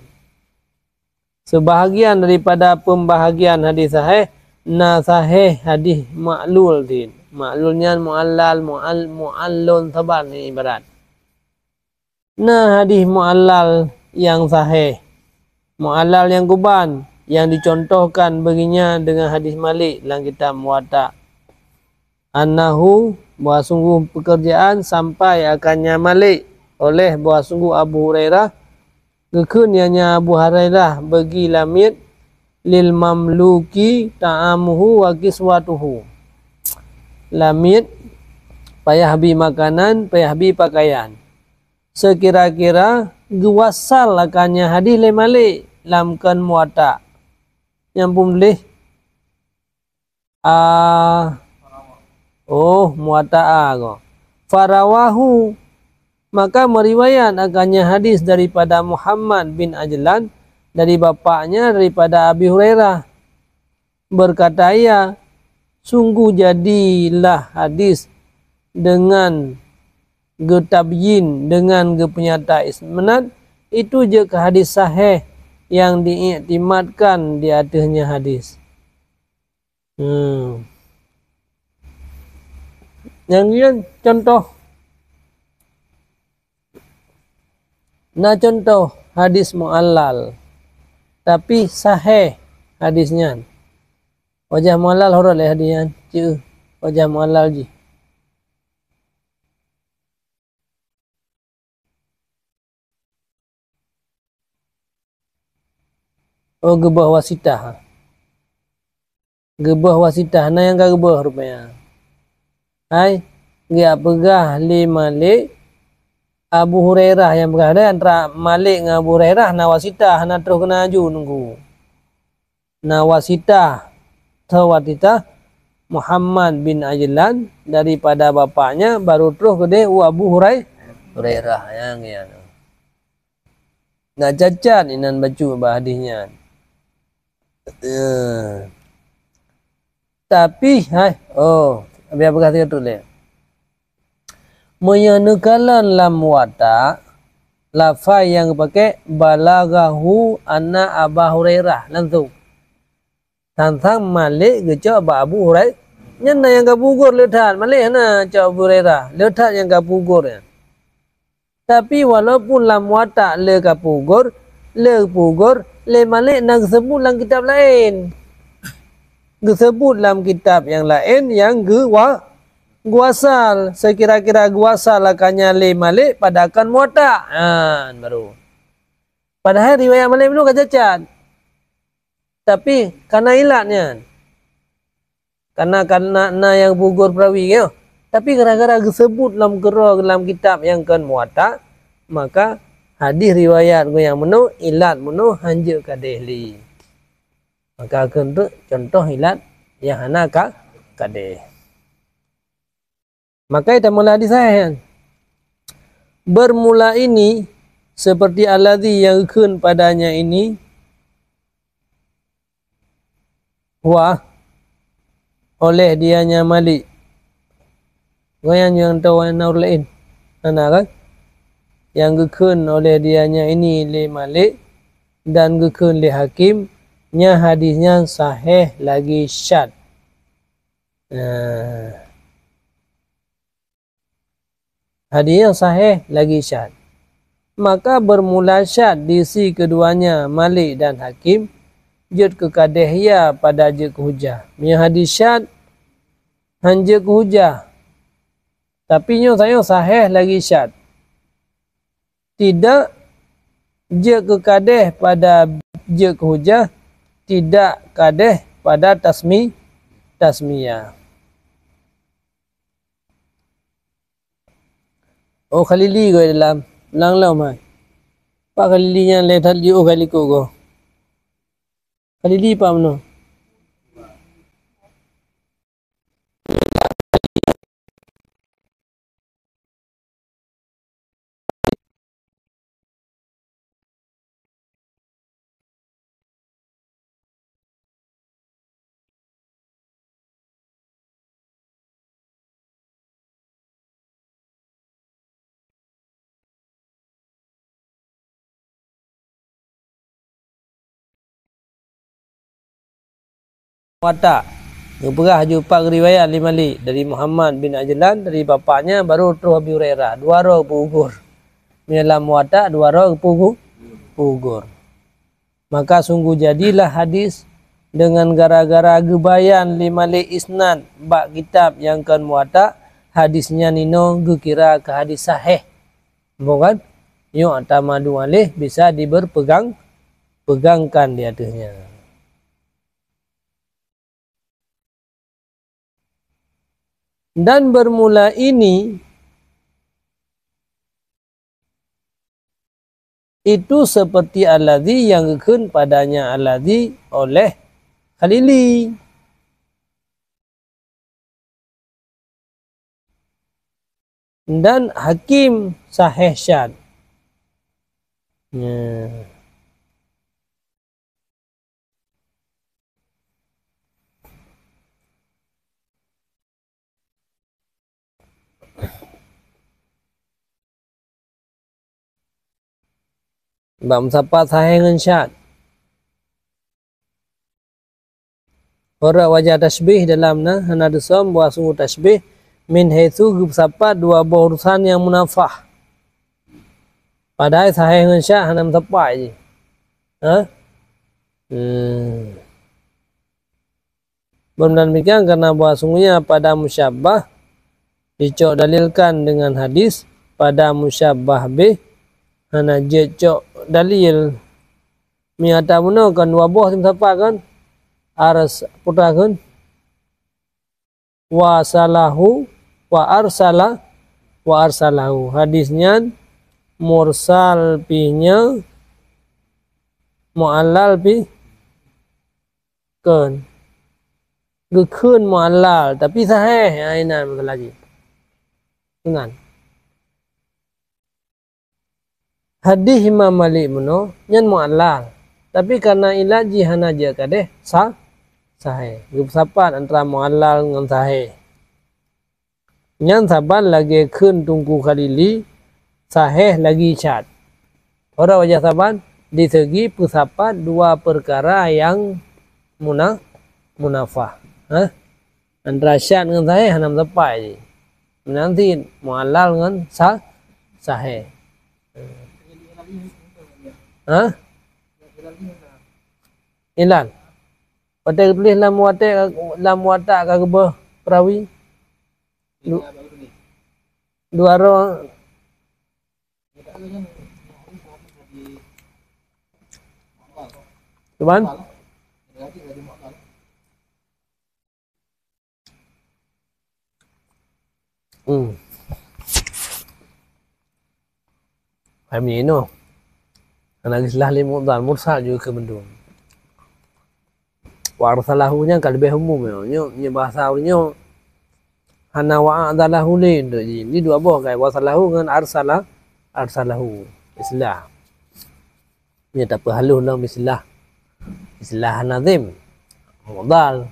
seubahagian daripada peumbahagian hadis sahih, na sahih hadis ma'lul din. Ma'lul nyan mu'allal, mu'al-, mu'allun saban ibarat. Na hadis mu'allal nyang sahih. Mu'allal nyang kuban, nyang dicontohkan beuginyan deungon hadis Malik lam kitab Muwatta. Annahu, bahwa sungguh pekerjaan sampai akannya Malik oleh bahwa sungguh Abu Hurairah, geukheun ianya Abu Hurairah bagi lamiet lil mamluki ta'amuhu wa kiswatuhu. Lamiet payah bi makanan, payah bi pakaian. Seukira-kira geuwasal akannya hadis lé Malik lam kon Muwatta. Nyang pun leh A, oh, Muwatta A ko. Farawahu, maka meuriwayat akannya hadis daripada Muhammad bin Ajlan dari bapaknya daripada Abi Hurairah. Berkata ia, sungguh jadilah hadis dengan geutabyin, dengan geupeunyata isnad, itu jeuet keu hadis sahih nyang diiktimadkan di ateuehnya hadis. Hmm. Nyang nyan contoh. Na contoh hadis mu'allal, tapi sahih hadis nyan. Wajah mu'allal hurot lé hadis nyan, ceu wajah mu'allal jih. Oh, geubeuh wasitah. Geubeuh wasitah, na nyang ka geubeuh rupanya. Hai, geujak peugah lé Malik, Abu Hurairah nyang peugah, dan antara Malik ngon Abu Hurairah na wasitah, hana troh keunan aju nunggu. Na wasitah, teuh wasitah Muhammad bin Ajlan daripada bapaknya, baru troh keudeh u Abu Hurai-, Hurairah. Nyang nyan. Na cacat inan bacut bak hadis nyan. Eh. Tapi, hai, oh, biar peugah sigoe lé. Meunyoe neukalon lam Muwatta, lafai nyang geupaké, "Balaghahu anna Aba Hurairah," langsung. Sang-sang Malik geucok bak Abu Hurairah. Nyan na nyang ka peuugur le that, Malik hana cok Abu Hurairah, le that nyang ka peuugur nyan. Tapi walaupun lam Muwatta le ka peuugur, le peuugur lé Malik na geuseubut lam kitab laén. Geuseubut lam kitab nyang laén nyang geuwa-, geuwasal, seukira-kira geuwasal akannya lé Malik pada kon Muwatta. Han, baru. Padahai riwayat Malik meunoe ka cacat. Tapi kana ilat nyan. Kana, kana na nyang peuugur perawi nyoe. Tapi gara-gara geuseubut lam keudroe lam kitab nyang kon Muwatta, maka hadis riwayat geuh nyang meunoe, ilat meunoe hanjeuet kadeh lé. Maka keuneuk contoh ilat nyang hana ka kadeh. Maka tameulah hadis sahih nyan. Bermula ini, seperti alladzi nyang geukheun padanya ini, huwa, oleh dianya Malik. Ngon nyang teuh na ureuëng laén. Hana kan? Nyang geukheun oleh dianya ini lé Malik dan geukheun lé Hakim, nyan hadis nyan sahih lagi syad. Nah. Hadis nyang sahih lagi syad. Maka bermula syad di si keduanya Malik dan Hakim, jeuet keu kadeh ia pada jeuet keu hujah. Meunyoe hadis syad, han jeuet keu hujah. Tapi nyoe sayoe sahih lagi syad. Tidak jeuet keu kadeh pada jeuet keu hujah, tidak kadeh pada tasmi-, tasmiyah. Oh, Khalili goe dalam, lang lom hai. Pak Khalili nyan lé that jiôh kali likot goe. Khalili pak meunoe. Muwatta. Geupeugah laju pat geuriwayat lé Malik dari Muhammad bin Ajlan dari bapaknya, baru troh Abi Hurairah. Dua droe geupeuugur. Meunyoe lam Muwatta dua droe geupeuugu-, peuugur. Maka sungguh jadilah hadis deungon gara-gara geubayan lé Malik isnad bak kitab nyang kon Muwatta, hadis nyan inoe geukira keu hadis sahih. Bukan? Nyang tamadu aleh bisa diberpegang, pegangkan di ateueh nyan. Dan bermula ini, itu seperti alladzi nyang geukheun padanya alladzi oleh Khalili. Dan Hakim sahih syad. Nya. Bak meusapat sahih ngon syad. Uroe wajah tasybih dalam na hana teusöm bahwa sungguh tasybih min haitsu geupeusapat dua boh urusan nyang munafah. Padahai sahih ngon syad hana meusapat jih. Ha? Hmm. Beuneudah demikian, karena bahwa sungguhnya pada musyabbah dicok dalilkan dengan hadis, pada musyabbah bih hana jeuet cok dalil. Meunyoe ata bunoe kan dua boh simsapat kan? Ars-, putra kan? Wa salahu, wa arsala, wa arsalahu. Hadis nyan mursal pih nyoe, mu'allal pih Kon. Geukheun mu'allal, tapi sahih. Ha, inan masalah jih. Inan. Hadis Imam Malik bunoe nyan mu'allal. Tapi karena ilat jih hana jeuet kadeh, sa-, sahih. Geupeusapat antara mu'allal ngon sahih. Nyan saban lagée kheun Teungku Khalili, sahih lagi syad. Ora wajah saban, di segi peusapat dua peukara nyang muna-, munafah. Ha? Antara syad ngon sahih hana meusapat jih. Meunan cit mu'allal ngon sa-, sahih. Ha? Ilan. Watée geutuléh lam watée, lam watak ka geuboh perawi. Du-, dua droe. Cuman? Hmm. Hai mie noh. Hana geuseulaih lé mu'dhal, mursal juga keu mandum. Wa arsalahu nyan ka leubeh umum nyoe. Nyoe, nyoe bahasa ureuëng nyoe hana wa a'dalahu lé untuk jih. Ni dua boh kai, wa arsalahu ngon arsala, arsalahu. Istilah. Nyoe tapeuhalus lom istilah. Istilah nazim. Mu'dhal.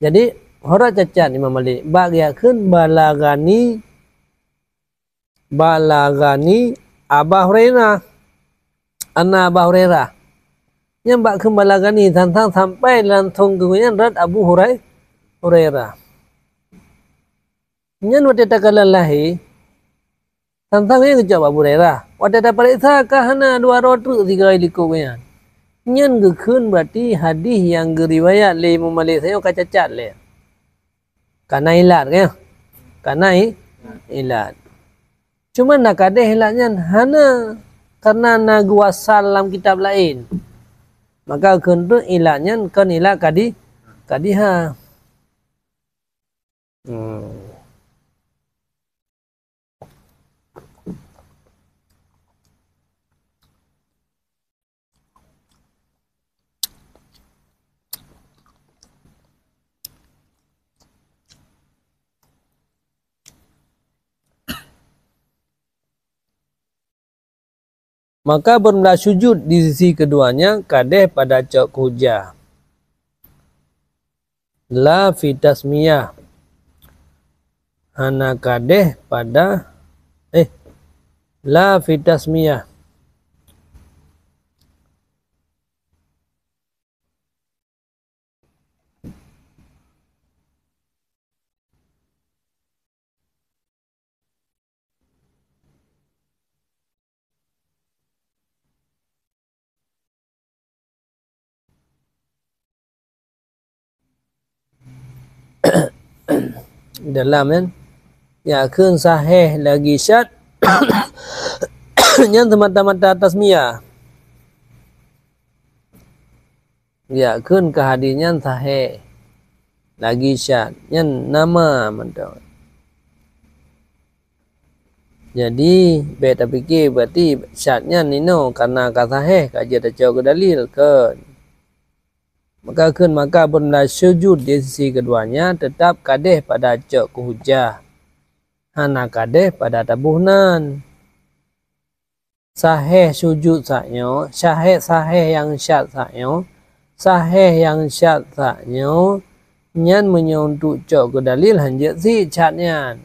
Jadi, hora cacat Imam Malik. Bak geuyakheun balagani, balagani Aba Hurairah. Anna Aba Hurairah. Nyan bak kheun balagani, tantang sampai langsung keu nyan rot Abu Hurai-, Hurairah. Nyan watée takalon lahé, tantang nyan geucok bak Abu Hurairah. Watée tapareksa ka hana dua droe treuk sigoe likot nyan. Nyan geukheun berarti hadis nyang geuriwayat lé Imam Malik sayoe ka cacat lé. Kana ilat, kan? Kana i-, ilat. Cuma na kadeh ilat nyan hana, karena na geuwasal lam kitab laén. Maka keuneuk ilat nyan kon ilat kadi-, kadiha. Hmm. Maka beureulah sujud di sisi keuduanya kadeh pada cok keu hujah. La fi tasmiyah. Hana kadeh pada, eh, la fi tasmiyah. Dalam kan? Geukheun sahih lagi syad, nyan semata-mata tasmiyah. Geukheun keu hadis nyan sahih lagi syad, nyan nama mantong. Jadi, bèk tapike berarti syad nyan inoe karena ka sahih ka jeuet tacok keu dalil, kon. Maka kheun, maka apabila sujud di sisi keduanya tetap kadeh pada cok keu hujah, hana kadeh pada taboh nan. Sahih sujud sak nyoe, sahih, sahih nyang syad sak nyoe, sahih nyang syad sak nyoe, nyan meunyoe untuk cok keu dalil hanjeuet sit syad nyan.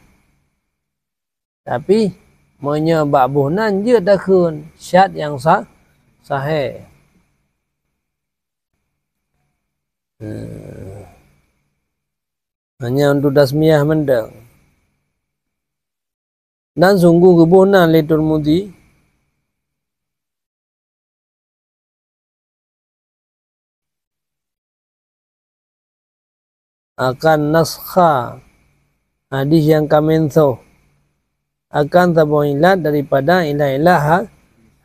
Tapi, meunyoe bak boh nan jeuet takheun syad nyang sa-, sahih. Hmm. Hanya untuk tasmiyah mantong. Dan sungguh geuboh nan lé Tirmidzi, akan naskha hadis nyang ka mansuh akan saboh ilat daripada ilat-ilat ha-,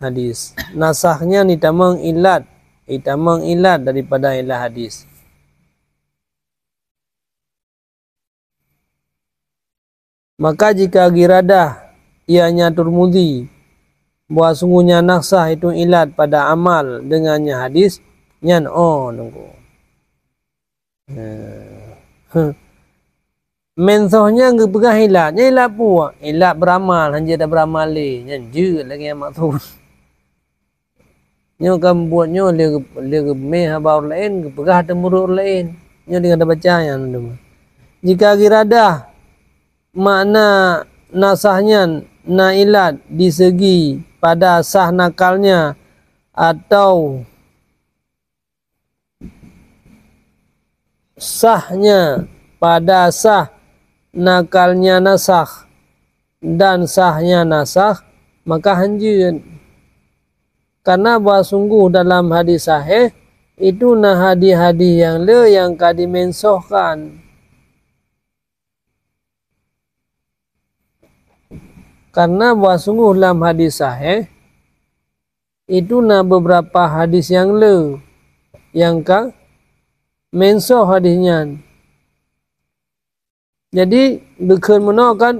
hadis. Nasakh nyan jitamong ilat, jitamong ilat daripada ilat hadis. Maka jika giradah, ianya Tirmidzi, bahwa sungguhnya naskha itu ilat pada amal dengannya hadis, nyan oh nunggu. Mansuh nyan geupeugah ilat, nyan ilat peue? Ilat beuramal, hanjeuet tabeuramal lé, nyan jeuet lagèe nyang maksud. Nyoe kan buet nyoe lé, lé geumé haba ureueng laén, geupeugah ateueh murit ureueng laén. Nyoe tinggai tabaca nyan teuma. Jika giradah makna naskha nyan na ilat di segi pada sah nakalnya atau sahnya pada sah nakalnya naskh dan sahnya naskh, maka hanjeuet. Karena bahwa sungguh dalam hadis sahih itu na hadis-hadis nyang le nyang ka jimansuhkan. Karena bahwa sungguh lam hadis sahih itu na beberapa hadis nyang le nyang ka mansuh hadis nyan. Jadi, geukheun meunoe kan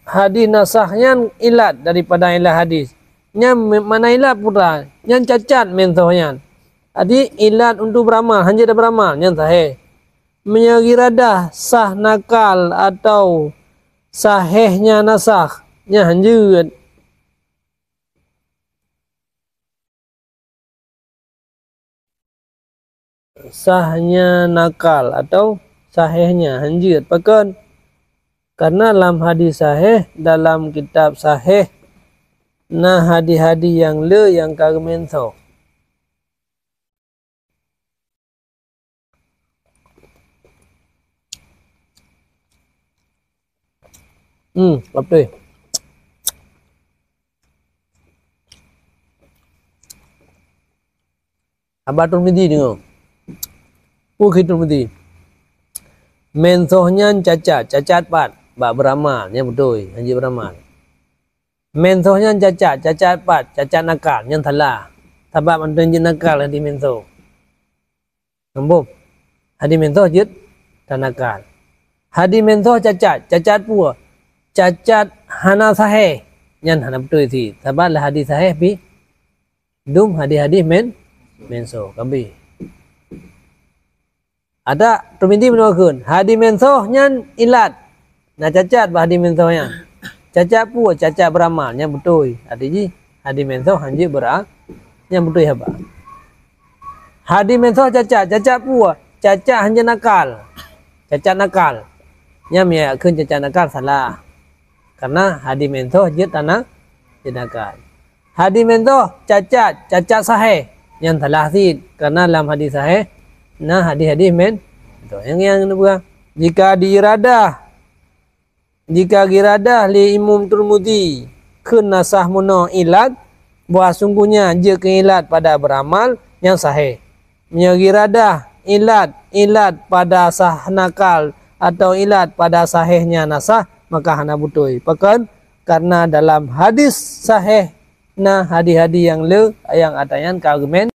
hadis naskh nyan ilat daripada ilat hadis. Nyan me-, makna ilat peue? Nyan cacat mansuh nyan. Jadi, ilat untuk beuramal, hanjeuet tabeuramal, nyan sahih. Meunyoe giradah sah nakal atau sahihnya naskh, nyan hanjeuet. Sahnya nakal atau sahihnya hanjeuet. Pakon? Karena lam hadis sahih, dalam kitab sahih, na hadis-hadis nyang le nyang ka geumansuh. Hmm, betul. Haba Tirmidzi deungoe. Peue kheun Tirmidzi? Mansuh nyan cacat, cacat pat? Bak beuramal, nyan beutôi, hanjeuet beuramal. Mansuh nyan cacat, cacat pat? Cacat nakal, nyan salah. Sabab mantong jeuet nakal hadis mansuh. Sambung. Hadis mansuh jeuet tanakal. Hadis mansuh cacat, cacat peue? Cacat hana sahih. Nyan hana beutôi sit. Sabab lam hadis sahih pih dum hadis-hadis man-, mansuh. Ka abéh. Ada Tirmidzi meunoe kheun, hadis mansuh nyan ilat. Na cacat bak hadis mansuh nyan. Cacat peue? Cacat beuramal. Nyan beutôi. Arti jih, hadis mansuh hanjeuet beura-, nyan beutôi haba. Hadis mansuh cacat. Cacat peue? Cacat hanjeuet nakal. Cacat nakal. Nyan meunyo kheun cacat nakal salah. Karena hadis mansuh jeuet tana-, jeuet nakal. Hadis mansuh cacat, cacat sahih. Nyan salah sit. Karena lam hadis sahih, na hadis-hadis man-, mansuh. Nyang, nyang neupeugah, jika diiradah, jika giiradah lé Imam Tirmidzi kheun naskh meunoe ilat, bahwa sungguhnya jeuet keu ilat pada beuramal, nyan sahih. Meunyoe giiradah ilat, ilat pada sah nakal atau ilat pada sahihnya nasah, maka hana beutôi. Pakon? Karena dalam hadis sahih na hadis-hadis nyang le nyang ata nyan ka argumen.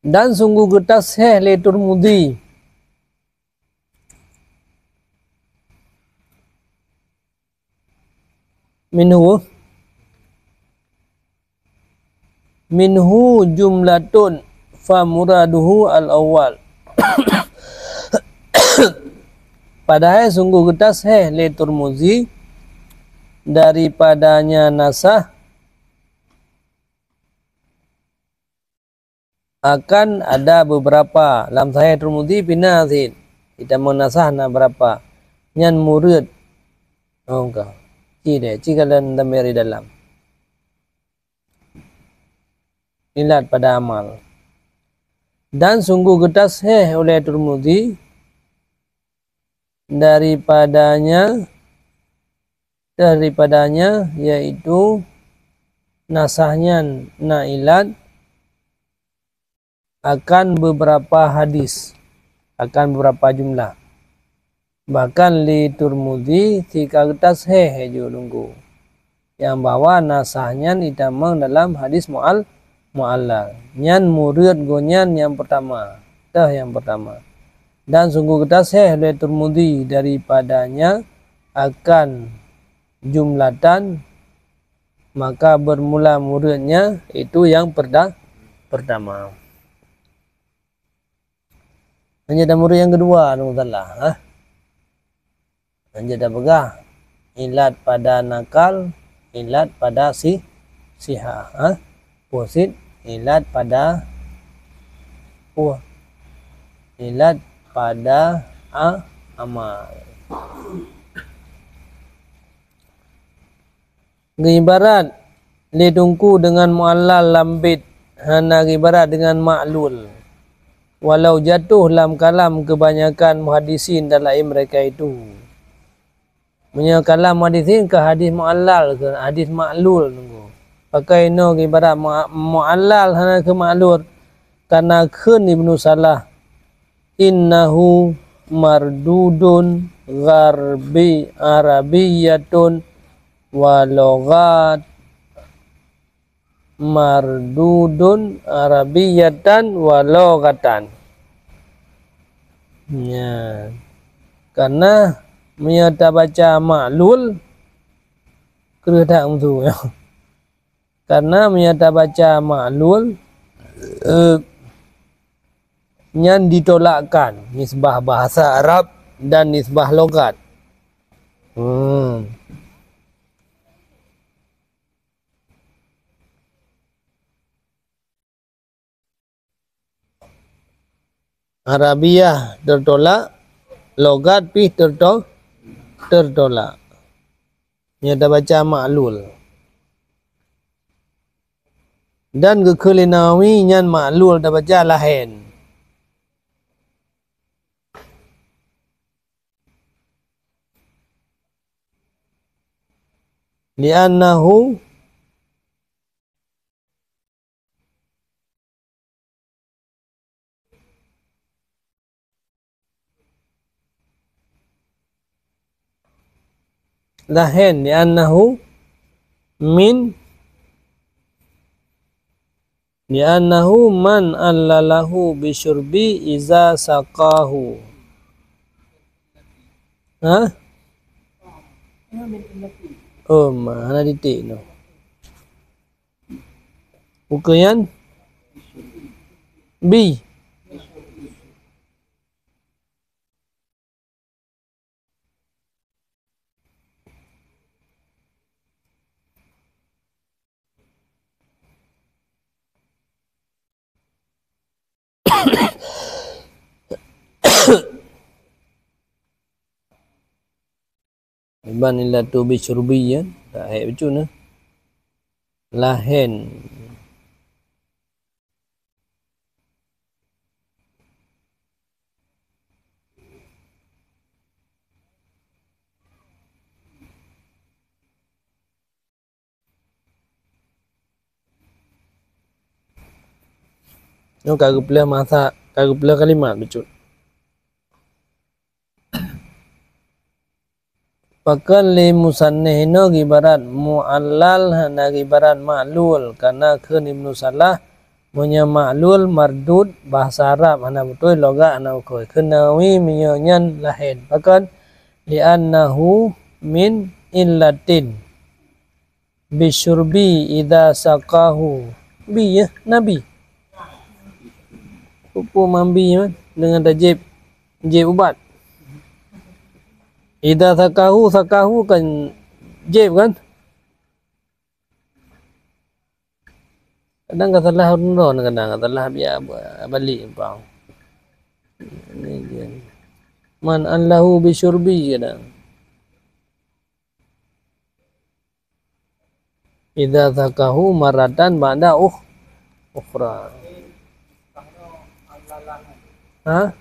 Dan sungguh geutashéh lé Turmudi minhu, minhu jumlatun fa muraduhu al-awwal. Padahai sungguh geutashéh lé Turmuzi daripadanya nasah akan ada beberapa. Lam Sahih Turmuzi pih na cit. Ita meunasah na beurapa. Nyan murid. Oh, ka. Ci deh, ci ka lôn dameri dalam. Ilat pada amal. Dan sungguh geutashéh oleh Turmuzi daripadanya, daripadanya, yaitu nasah nyan na ilat akan beberapa hadis, akan beberapa jumlah. Bahkan li Turmuzi sika geutashéh ju lunggu, nyang bahwa nasah nyan itamong dalam hadis mu'al-, mu'allal. Nyan murid gobnyan nyang pertama, teuh nyang pertama. Dan sungguh geutashéh lé Turmuzi daripadanya akan jumlatan, maka bermula muridnya itu yang perta-, pertama. Hanya ada murid yang kedua, Alhamdulillah, ha? Hanya ada peugah, ilat pada nakal, ilat pada si-, siha, ha? Pusit, ilat pada, puh, ilat pada a-, amal. Geuibarat lé Teungku deungon mu'allal lam bét, hana geuibarat deungon ma'lul. Walau jatuh lam kalam keubanyakan muhaddisin dan laén mereka itu. Meunyoe kalam muhaddisin keu hadis mu'allal, keu hadis ma'lul Teungku. Pakon inoe geuibarat mu-, mu'allal hana keu ma'lul, karena kheun Ibnu Salah, "Innahu mardudun gharbi arabiyyatun wa lughat, mardudun arabiyyatan wa lughatan." Nyan. Karena meunyoe tabaca ma'lul, kreueh that musu. Karena meunyoe tabaca ma'lul, eh, nyan ditolakkan nisbah bahasa Arab dan nisbah logat. Hmm. Arabiah tertolak, logat pih terto-, tertolak. Nyan tabaca ma'lul. Dan geukheun lé Nawawi nyan ma'lul tabaca lahen. Li'annahu lahen, li'annahu min Li'annahu man allalahu bisyurbi iza saqahu. Ha? Oh, ma, hana titik tu. Bukan yan? Bi. Iban illa tu bi syurbi, ya. Tak hek betul, nah. Lahen. Nyoe ka geupeuleueh masa, ka geupeuleueh kalimat bacut. Pakon lé musannif inoe geuibarat mu'allal hana geuibarat ma'lul, karena kheun Ibnu Salah, meunyoe ma'lul mardud bahasa Arab hana beutôi, logat hana beutôi. Kheun Nawawi meunyoe nyan lahen. Pakon? Li'annahu min illatin. Bisyurbi idza saqahu. Bi, ya, Nabi. Peue-peue mambi, man, deungon tajép, jép ubat. Idza saqahu, saqahu kan jép, kan? Kadang ka salah ureueng droe, kadang ka salah biak ba-, balik bang. Ini dia. Man allahu bisyurbi kadang. Idza saqahu marratan ba'da ukh-, ukhra. Ha?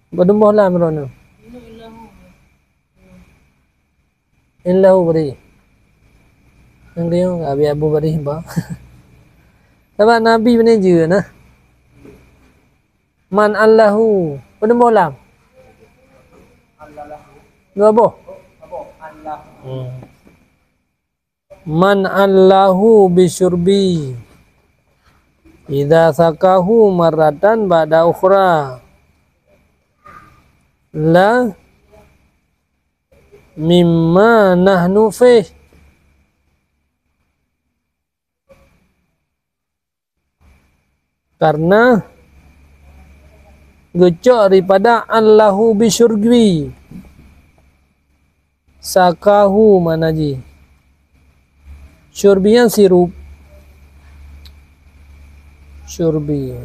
Padum boh lam droeneuh? Illahu bari. Nyang keuyoe Abi Abu bari ba. Sabab Nabi beuna jeuet nah. Man allahu. Padum boh lam? Dua boh. Hmm. Man allahu bisyurbi idza saqahu marratan ba'da ukhra. La mimma nahnu fih. Karena geucok daripada allahu bisyurbi. Saqahu makna jih. Syurbi nyan sirup. Syurbi.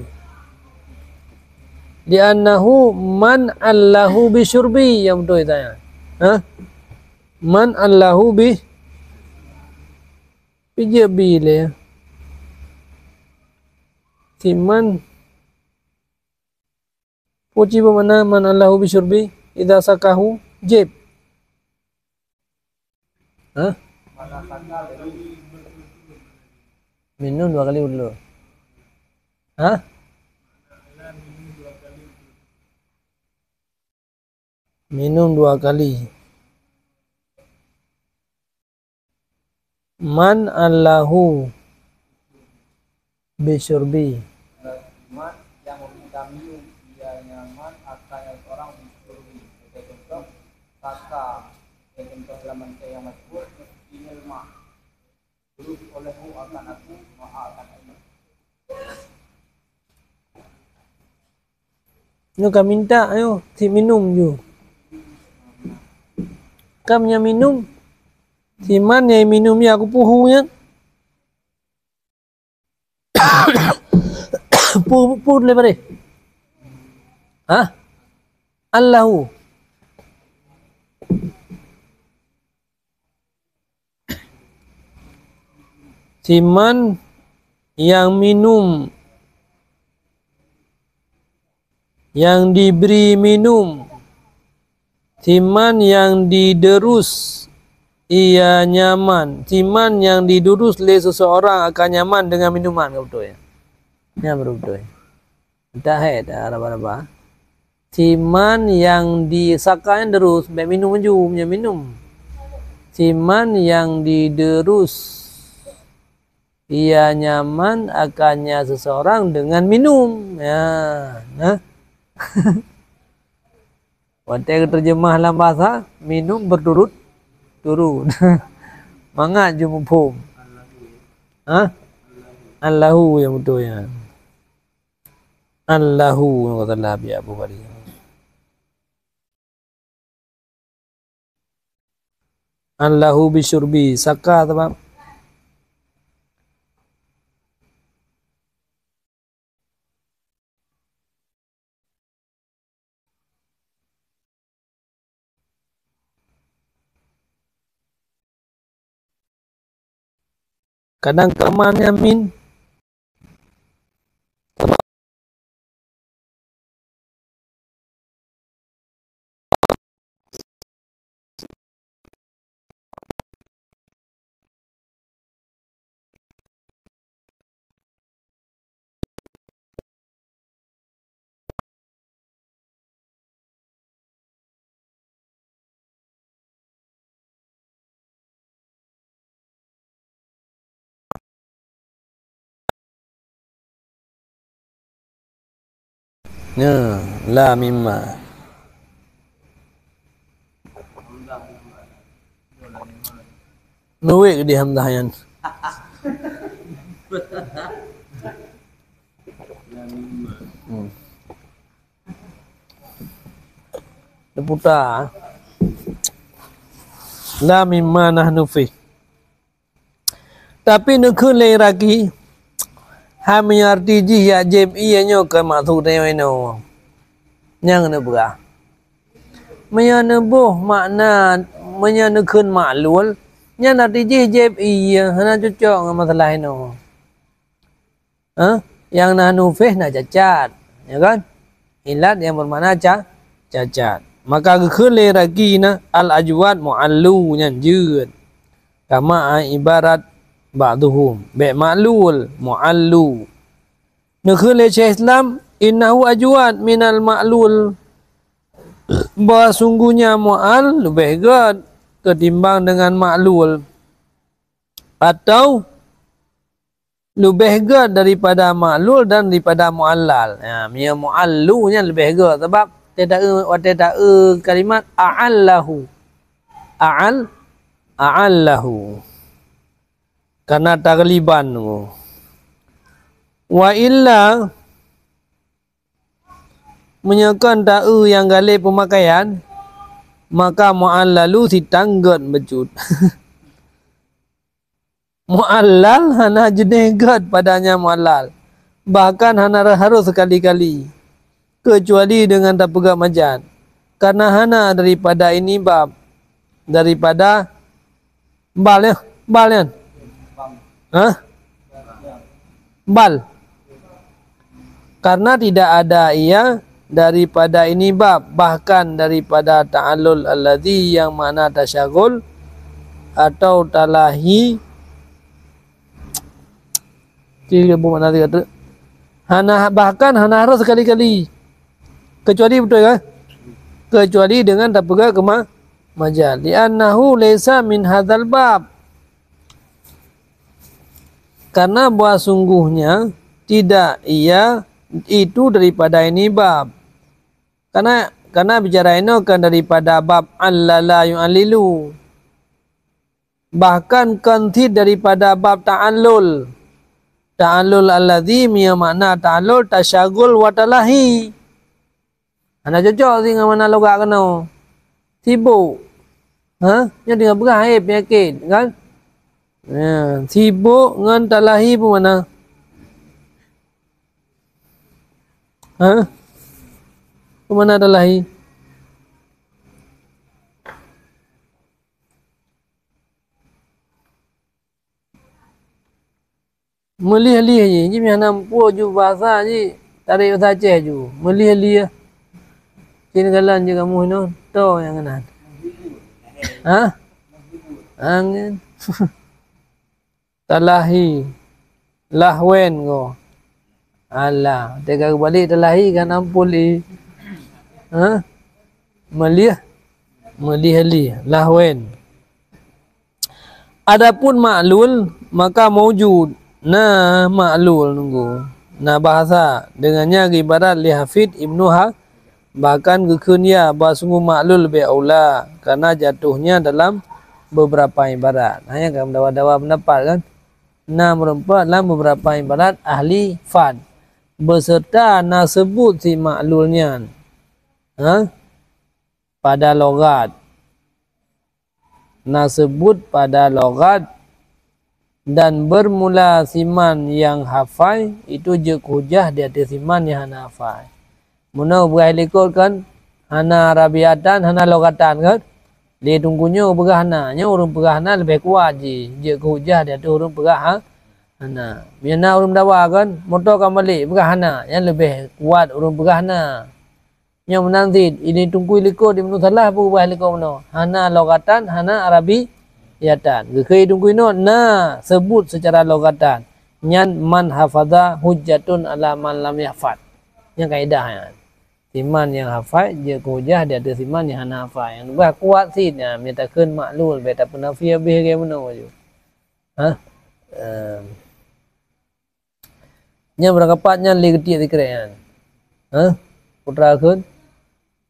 Li'annahu man allahu bisyurbi, nyang beutôi tanya. Ha? Man allahu bi, pi jeuet bi lé. Siman. Peue cit makna man allahu bisyurbi idza saqahu? Jép. Ha? Minum dua kali udlu. Ha? Minum dua kali. Man allahu bisyurbi. Man yang meminta minum, ia nyaman akan yang seorang bisyurbi. Sebagai contoh, saka. Sebagai contoh dalam manusia yang masyhur, isqinil ma. Beri olehmu akan aku, ma'a akan aku. Nyoe ka minta, ayo, si minum ju. Ka meunyo minum, si man nyang minum ya, aku puhu nyan. Pu, pu le bare. Hah? Allahu. Siman yang minum, yang diberi minum, siman yang diderus ia nyaman, siman yang didurus lé seseorang akan nyaman dengan minuman, ka beutôi. Nyan baru beutôi. Entah hai dah raba-raba. Siman yang di-, saka nyan deurus, bèk minum laju, nyan minum. Siman yang diderus. Ia nyaman akannya seseorang dengan minum. Ya, nah. Watèe geuteurjeumah lam bahasa, minum berturut-turut. Mangat jeuet muphom. Hah? Allahu nyang beutôi nyan. Allahu nyang salah, biar Abu Bakar. Allahu bisyurbi, saka sabab. Kadang keuman nyan min. Nya, la mimma. Nuwek di hamzah nyan. Hmm. Diputa. La mimma nahnu fih. Tapi neukheun lé Iraqi, hai meunyoe arti jih jak jieb ie nyoe keu maksud tanyoe inoe. Nyang neupeugah. Meunyoe neuboh makna, meunyoe neukheun maklul, nyan arti jih jieb ie, hana cocok ngon masalah inoe. Ha? Nyang nahnu fih na cacat, ya kan? Ilat nyang beumakna ca-, cacat. Maka geukheun lé Iraqi na al-ajwad mu'allu nyan jeuet. Kama ibarat ba'duhum. Bèk maklul, mu'allu. Neukheun lé Syekh Islam, innahu ajwad minal ma'lul. Bahwa sungguhnya mu'al leubeh gèt ketimbang dengan maklul. Atau leubeh gèt daripada maklul dan daripada mu'allal. Ya, meunyoe mu'allu nyan leubeh gèt, sabab watèe taeu, watèe taeu kalimat a'allahu. A'al, a'allahu. Karena tagliban tu. Wa illa, meunyoe kon taeu nyang galeh peumakaian, maka mu'allalu sitang gèt bacut. Mu'allal hana jeunèh gèt padanya mu'allal. Bahkan hana harôh sekali-kali, keucuali deungon tapeugah majaz. Karena hana daripada ini bab. Daripada bal, ya? Bal, ya? Hah? Bal. Karena tidak ada ia daripada ini bab, bahkan daripada ta'allul alladzi yang makna tasyaghul atau talahi. Tiga buah makna tiga tu. Hana, bahkan hana harôh sekali-kali. Kecuali, beutôi kan? Kecuali deungon tapeugah keuma-, majaz. Li'annahu laisa min hadzal bab. Karena bahwa sungguhnya tidak ia itu daripada ini bab. Karena, karena bicara inoe kan daripada bab allala yu'allilu. Bahkan kon cit daripada bab ta'allul. Ta'allul alladzi, meunyoe makna ta'allul tasyaghul wa talahi. Hana cocok sit ngon makna logat keunoe. Sibok. Ha? Nyoe tinggai peugah aib peunyakét, kan? Ya, sibok ngon talahi peue makna? Ha? Peue makna talahi? Meulieh-lieh jih, jih meuhana muphom ju bahasa jih, tarek bahasa Aceh ju. Meulieh-lieh. Cit neukalon jih kamoe inoe, toe nyang keunan. Ha? Angén. Talahi. Lahwen ko. Alah, teuka geubalek talahi kan ampôn lé. Ha? Meulih, meulih-lih, lahwen. Adapun ma'lul, maka maujud. Na ma'lul nunggu. Na bahasa. Dengan nyan geuibarat lé Hafid Ibnu Ha-, bahkan geukheun ya, bah sungguh ma'lul leubeh aula, karena jatuhnya dalam beberapa ibarat. Hanya kan dawa-dawa pendapat kan? Na meureumpok lam beberapa ibarat ahli fad. Beserta na seubut si ma'lul nyan. Ha? Pada logat. Na seubut pada logat dan bermula siman nyang hafai itu jeuet keu hujah di ateueh siman nyang hana hafai. Meunoe beurah likot kan, hana rabiatan, hana logatan kan? Di teungku nyoe beurah hana, nyoe ureuëng peugah hana leubeh kuat jih, jeuet keu hujah di ateueh ureuëng peugah ha-, hana. Meunyoe na ureuëng dawa kan, moto ka malek, beurah hana, nyan leubeh kuat ureuëng peugah hana. Nyoe meunan cit, ini tungkui likot di meunoe salah peugah likot meunoe. Hana logatan, hana arabiatan. Geukheun tungkui nyoe na seubut secara logatan. Nyan man hafadha hujjatun ala man lam yahfad. Nyan kaedah nyan. Siman nyang hafai jeuet keu hujah di ateueh siman nyang hana hafai. Nyang leubeh kuat cit nyan, meunyoe takheun ma'lul, bèk tapeunafi habéh lagèe meunoe ju. Hah? Em. Nyan beurangkapat nyan lé geutiek sikrek nyan. Hah? Putra kheun,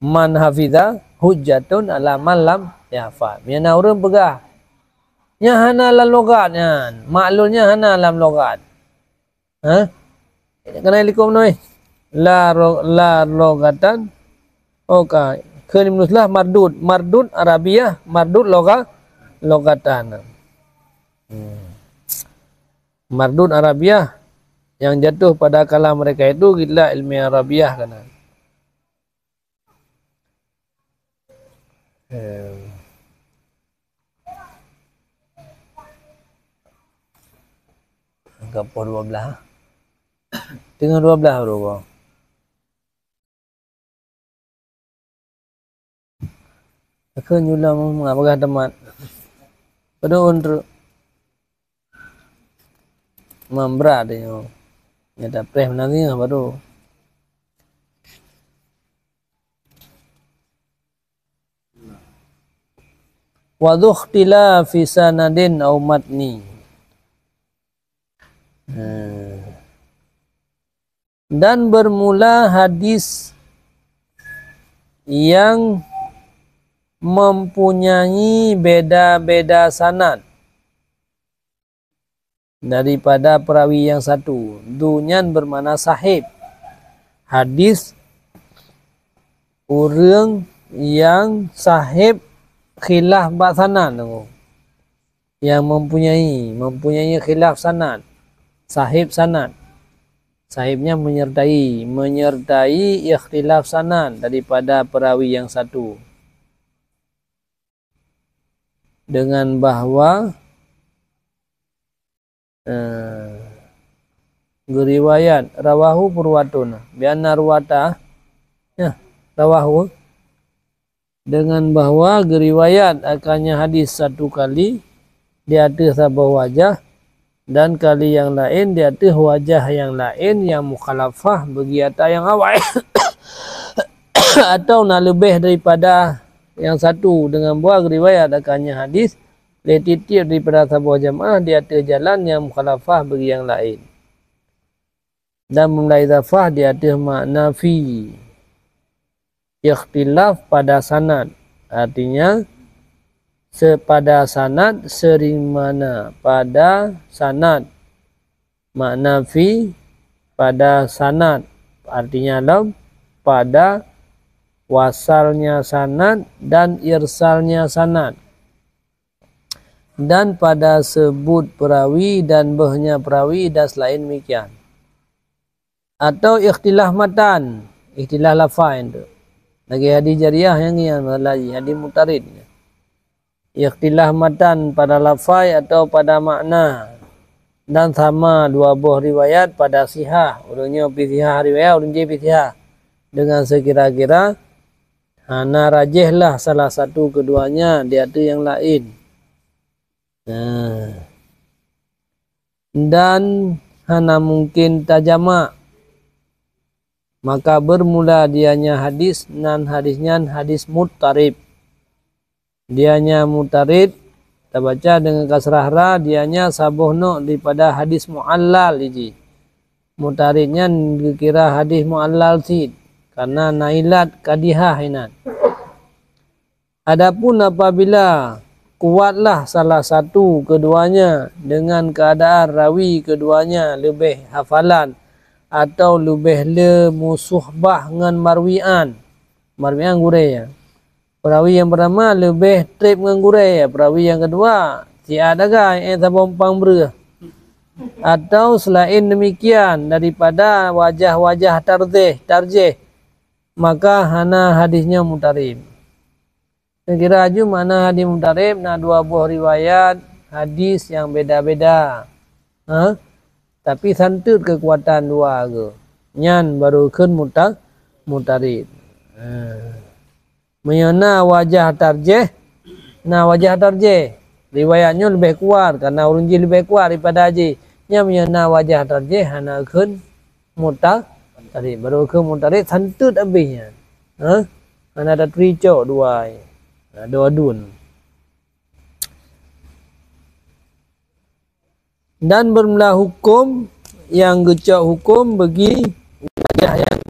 "Man hafiza hujjatun ala man lam yahfaz." Meunyoe na ureuëng peugah, "Nyan hana lam logat nyan, ma'lul nyan hana lam logat." Hah? Keunan likot meunoe. La ro-, la logatan. Oh, ka. Kheun Ibnu Salah mardud. Mardud arabiah, mardud loga-, logatan. Hmm. Mardud arabiah yang jatuh pada kalam mereka itu gila ilmiah arabiah keunan. Eh. Ka poh dua belas. Teungoh dua belas baru, Bang. Aku nyulam meupeugah teuma. Padahai untuk membrat dia. Nyata preh menangis baru. Wa dzukhtilafi sanadin au matni. Hmm. Dan bermula hadis yang mempunyai beda-beda sanad daripada perawi yang satu. Dzu nyan bermakna sahib. Hadis ureuëng yang sahib khilaf bak sanad tu. Yang mempunyai, mempunyai khilaf sanad. Sahib sanad. Sahibnya menyertai, menyertai ikhtilaf sanad daripada perawi yang satu. Dengan bahwa, eh, geuriwayat rawahu purwatun, bianna ruwata, ya, rawahu, dengan bahwa geuriwayat akannya hadis satu kali di ateueh saboh wajah, dan kali yang laén di ateueh wajah yang laén yang mukhalafah bagi ata yang awai, atau na leubeh daripada yang satu, dengan bahwa geuriwayat akannya hadis lé tieb-tieb daripada saboh jamaah di ateueh jalan yang mukhalafah bagi yang laén. Dan meumulai idhafah di ateueh makna fi. Ikhtilaf pada sanad, artinya sepada sanad, sering mana pada sanad. Makna fi pada sanad, artinya lom pada wasalnya sanad dan irsalnya sanad. Dan pada seubut perawi dan bohnya perawi dan selain demikian. Atau ikhtilaf matan, ikhtilaf lafai tu. Lagèe hadis jariah nyang nyan, lagi hadis mutarid. Ikhtilaf matan pada lafai atau pada makna. Dan sama dua boh riwayat pada sihah. Ureueng nyoe pi sihah riwayat, ureueng jih pi sihah. Dengan sekira-kira hana rajih lah salah satu keduanya di ateueh nyang laén. Nah. Dan hana mungkin tajamak. Maka bermula dianya hadis, nan hadis nyan hadis muttarib. Dianya muttarib, tabaca dengan kasrah ra, dianya saboh nok daripada hadis mu'allal iji. Muttarib nyan geukira hadis mu'allal cit, karena na ilat kadihah inan. Adapun apabila kuatlah salah satu keduanya dengan keadaan rawi keduanya leubeh hafalan atau leubeh le musuhbah ngon marwi'an, marwi'an gurée, ya. Peurawi nyang peurtama leubeh treb ngon gurée, peurawi nyang keudua siat dagai, eh, saboh umpang breueh. Atau selain demikian daripada wajah-wajah tarzeh, tarjeh, maka hana hadis nyoe muttarib. Neukira aju makna hadis muttarib na dua boh riwayat hadis nyang beda-beda. Ha? Tapi santeut keukuatan dua geuh. Nyan baru kheun muta-, muttarib. Ha. Meunyoe na wajah tarjeh, na wajah tarjeh. Riwayat nyoe leubeh kuat, karena ureuëng jih leubeh kuat daripada jih. Nyan meunyoe na wajah tarjeh, hana kheun muta-, muttarib. Baru kheun muttarib, santeut abéh nyan. Ha? Hana taturi cok dua. Adoe aduen. Dan bermula hukum nyang geucok hukum bagi wajah nyang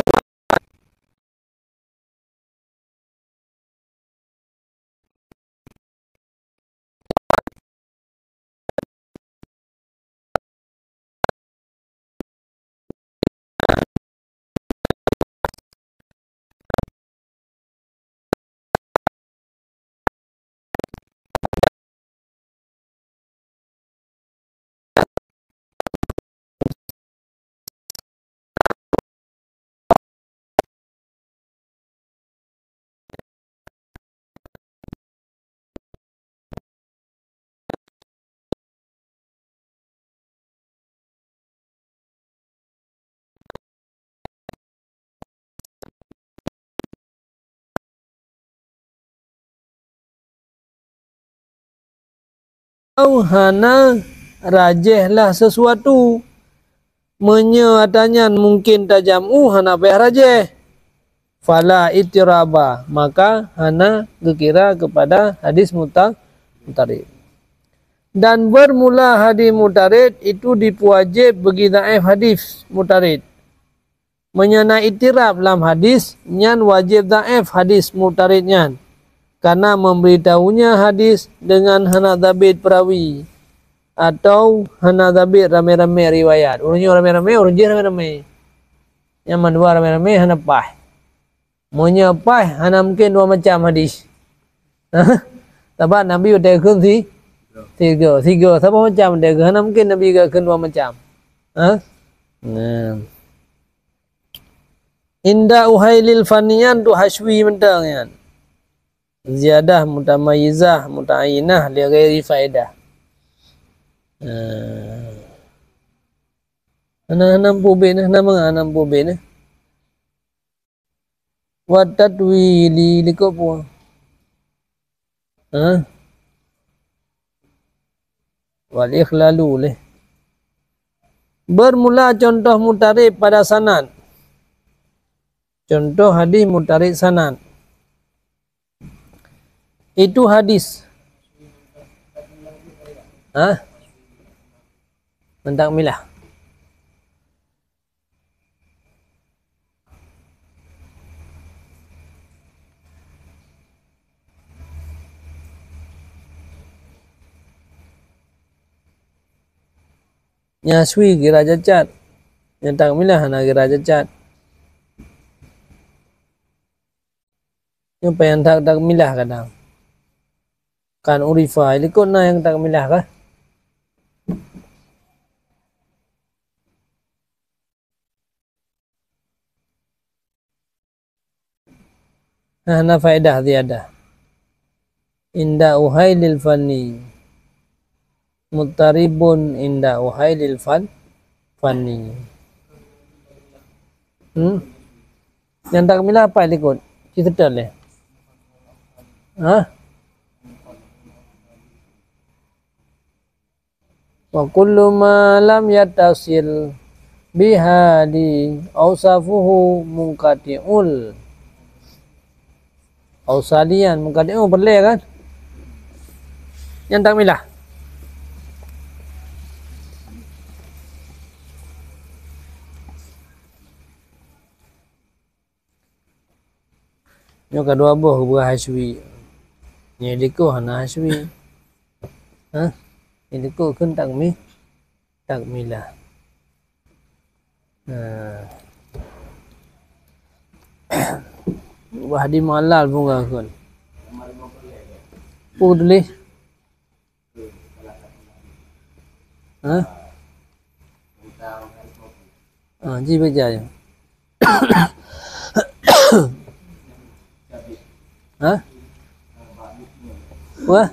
Au hana rajéh lah sesuatu. Meunyoe ata nyan mungken tajam'u, hana payah rajéh. Fala ittiraba, maka hana geukira keupada hadis muta-, muttarib. Dan bermula hadis muttarib itu dipeuwajéb bagi dhaif hadis muttarib. Meunyoe na ittirab lam hadis, nyan wajéb dhaif hadis muttarib nyan, karena memberitahunya hadis dengan hana zabit perawi atau hana zabit ramé-ramé riwayat. Ureuëng nyoe ramé-ramé, ureuëng jih ramé-ramé. Nyang mandua ramé-ramé hana paih. Meunyoe paih, hana mungken dua macam hadis. Sabab Nabi watée geukheun si, sigoe, sigoe, saboh macam watée geukheun, hana mungken Nabi geukheun dua macam. Ha? Nah. Inda uhailil faniyan tu hasywi mantong nyan. Ziyadah mutamayyizah, muta'ayyinah, li ghairi faedah. Nah. Hana, hana pubéh nah, hana mangat, hana pubéh nah. Wa tatwili likot peue? Ha? Wal ikhlalu leh. Bermula contoh muttarib pada sanad. Contoh hadis muttarib sanad. Itu hadis. Ha? Mantap milah. Nyang sui gira cacat. Nyang takmilah hana gira cacat. Nyoe pajan that-that milah kadang. Kan urifa, likot na nyang takmilah kah? Nah, na faedah ziyadah. Inda uhailil fani. Muttaribun inda uhailil fan-, fani. Hmm? Nyang takmilah apa likot? Ci seutôt lé. Ha? Wa kullu ma lam yattasil Bihali ausafuhu munqati'ul. Ausalian munqati'ul peureulèe kan? Nyang takmilah. Nyoe ka dua boh buah haswi. Nyang dikeue hana haswi. Hah? Nyang dikeue kheun takmi-, takmilah. Nah. Buah di malal bunga kheun. Peue tuléh? Ha? Ah, ji baca ya. Ha? Wah?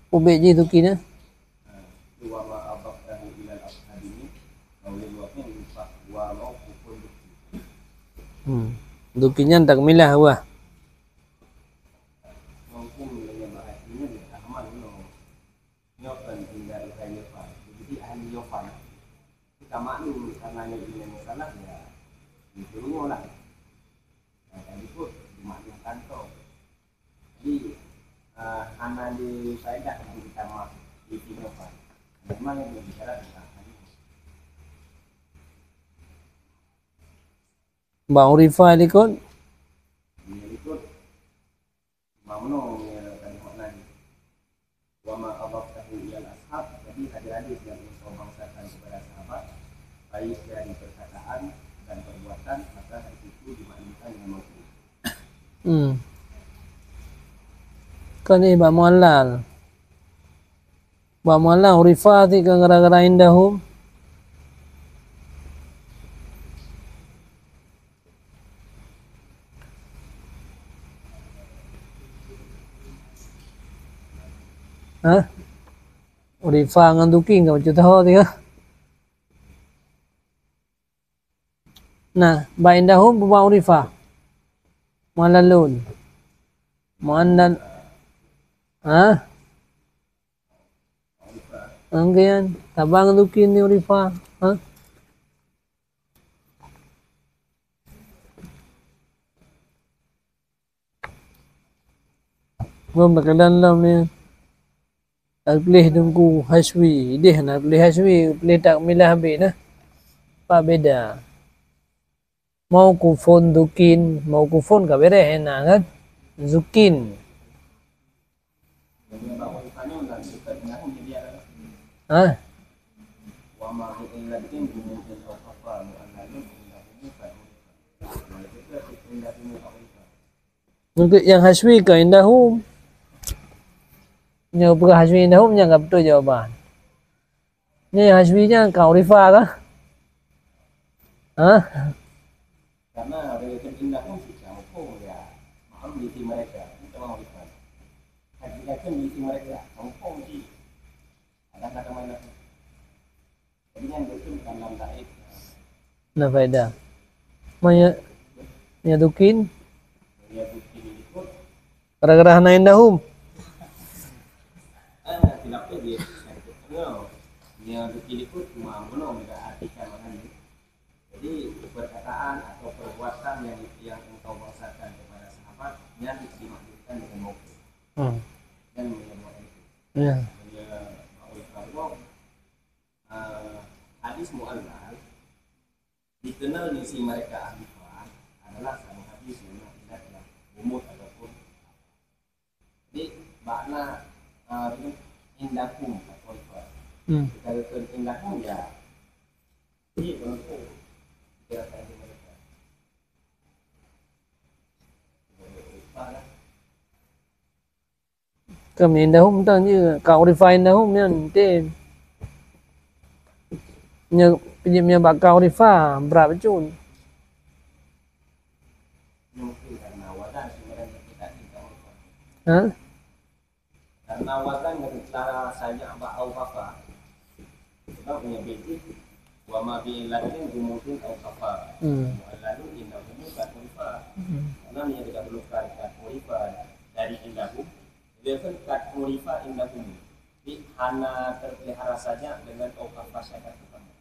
Ubit ji tuki na. Hmm. Duki nyan takmilah wah. Jadi, eh, hana lé faedah untuk ditamah di sinoe. Memang yang berbicara tentang hadis. Bak urifa likot. Likot. Mamnu ya tadi makna ni. Wa ma adaftahu ilal ashab, jadi hadis-hadis yang engkau bangsakan kepada sahabat, baik dari perkataan dan perbuatan, maka hadis itu dimaknai dengan mauquf. Hmm. Kan ni bak muallal. Bak muallal urifa ti kan gara-gara indahum. Hah? Urifa ngon duki enggak bacut ho ti kah? Nah, bak indahum buba urifa. Muallalun. Muandan. Ha? Anggian, tabang duki ni urifa. Ha? Belum terkelan lom ni. Tapleh dengku haswi, deh na tapleh haswi, tapleh takmilah habéh nah. Apa beda? Mauqufun dukin, mauqufun ka bereh na kan? Zukin. Ha? Untuk nyang haswi ka indahum. Nyoe peugah haswi indahum nyang ka beutôi jawaban. Nyoe nyang haswi nyan ka urifa kah? Ha? Karena mereka indahum sih, ya, mungkin ya, mahal di si mereka, itu orang urifa. Haji kan di si mereka, mungkin sih. Ada kata mana? Nah, faedah. Maya, ya dukin. Gara-gara hana indahum. Jadi, perkataan atau perbuatan yang, yang engkau bangsakan kepada sahabat, yang dimaksudkan dengan mauquf. Hmm. Dan mengenai itu. Ya. Mengenai mauquf, eh, hadis mu'allal dikenal di si mereka ahli Quran adalah satu hadis yang tidak dalam umur ataupun jadi makna, eh, indahum atau apa. Hmm. Kita kata indahum ya, ini berlaku di hadapan mereka. Lupa lah. Kami indahum tang je, ka urifa indahum nyan tem. Nya, nya bak ka urifa, brat bacut. Ha? Karena wazan ngon cara saja bak au kafa. Sebab punya bejih, wa ma bi illatin jumudin au kafa. Hmm. Mu'allalun indahumu kat urifa. Hmm. Karena yang kita perlukan kat urifa dari indahu, dia kan kat Urifa indahum. Jadi, hana terpelihara saja dengan ukafa syakat utama.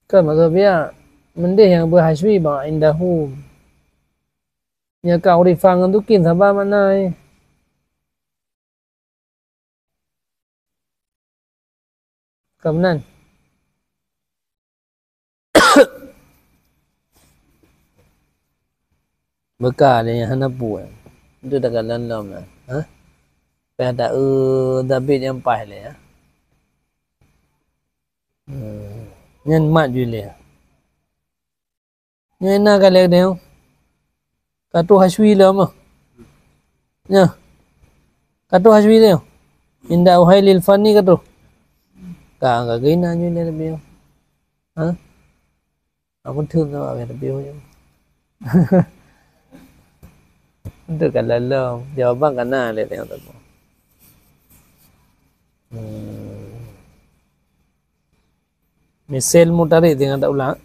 Kan maksud dia, mendeh nyang beuhaswi bak indahum. Nyang ka urifa ngon tukin saban makna eh. Ka meunan. Beuka lé nyang hana peue. Itu dah ka lom-lom lah. Ha? Payah ta eu David nyang paih lé, ha? Hmm. Nyan mat ju lé. Nyoe na ka lheueh nyoe. Ka troh haswi lom ah. Nyoe. Ka troh haswi lom. Inda uhai lil fani ka troh. Ka, ka gina nyoe lé lebih. Ha? Apa tu ka lebih nyoe? Untuk ka lom. Jawaban ka na lé tengok tu. Hmm. Misil mutarik dengan tak ulang.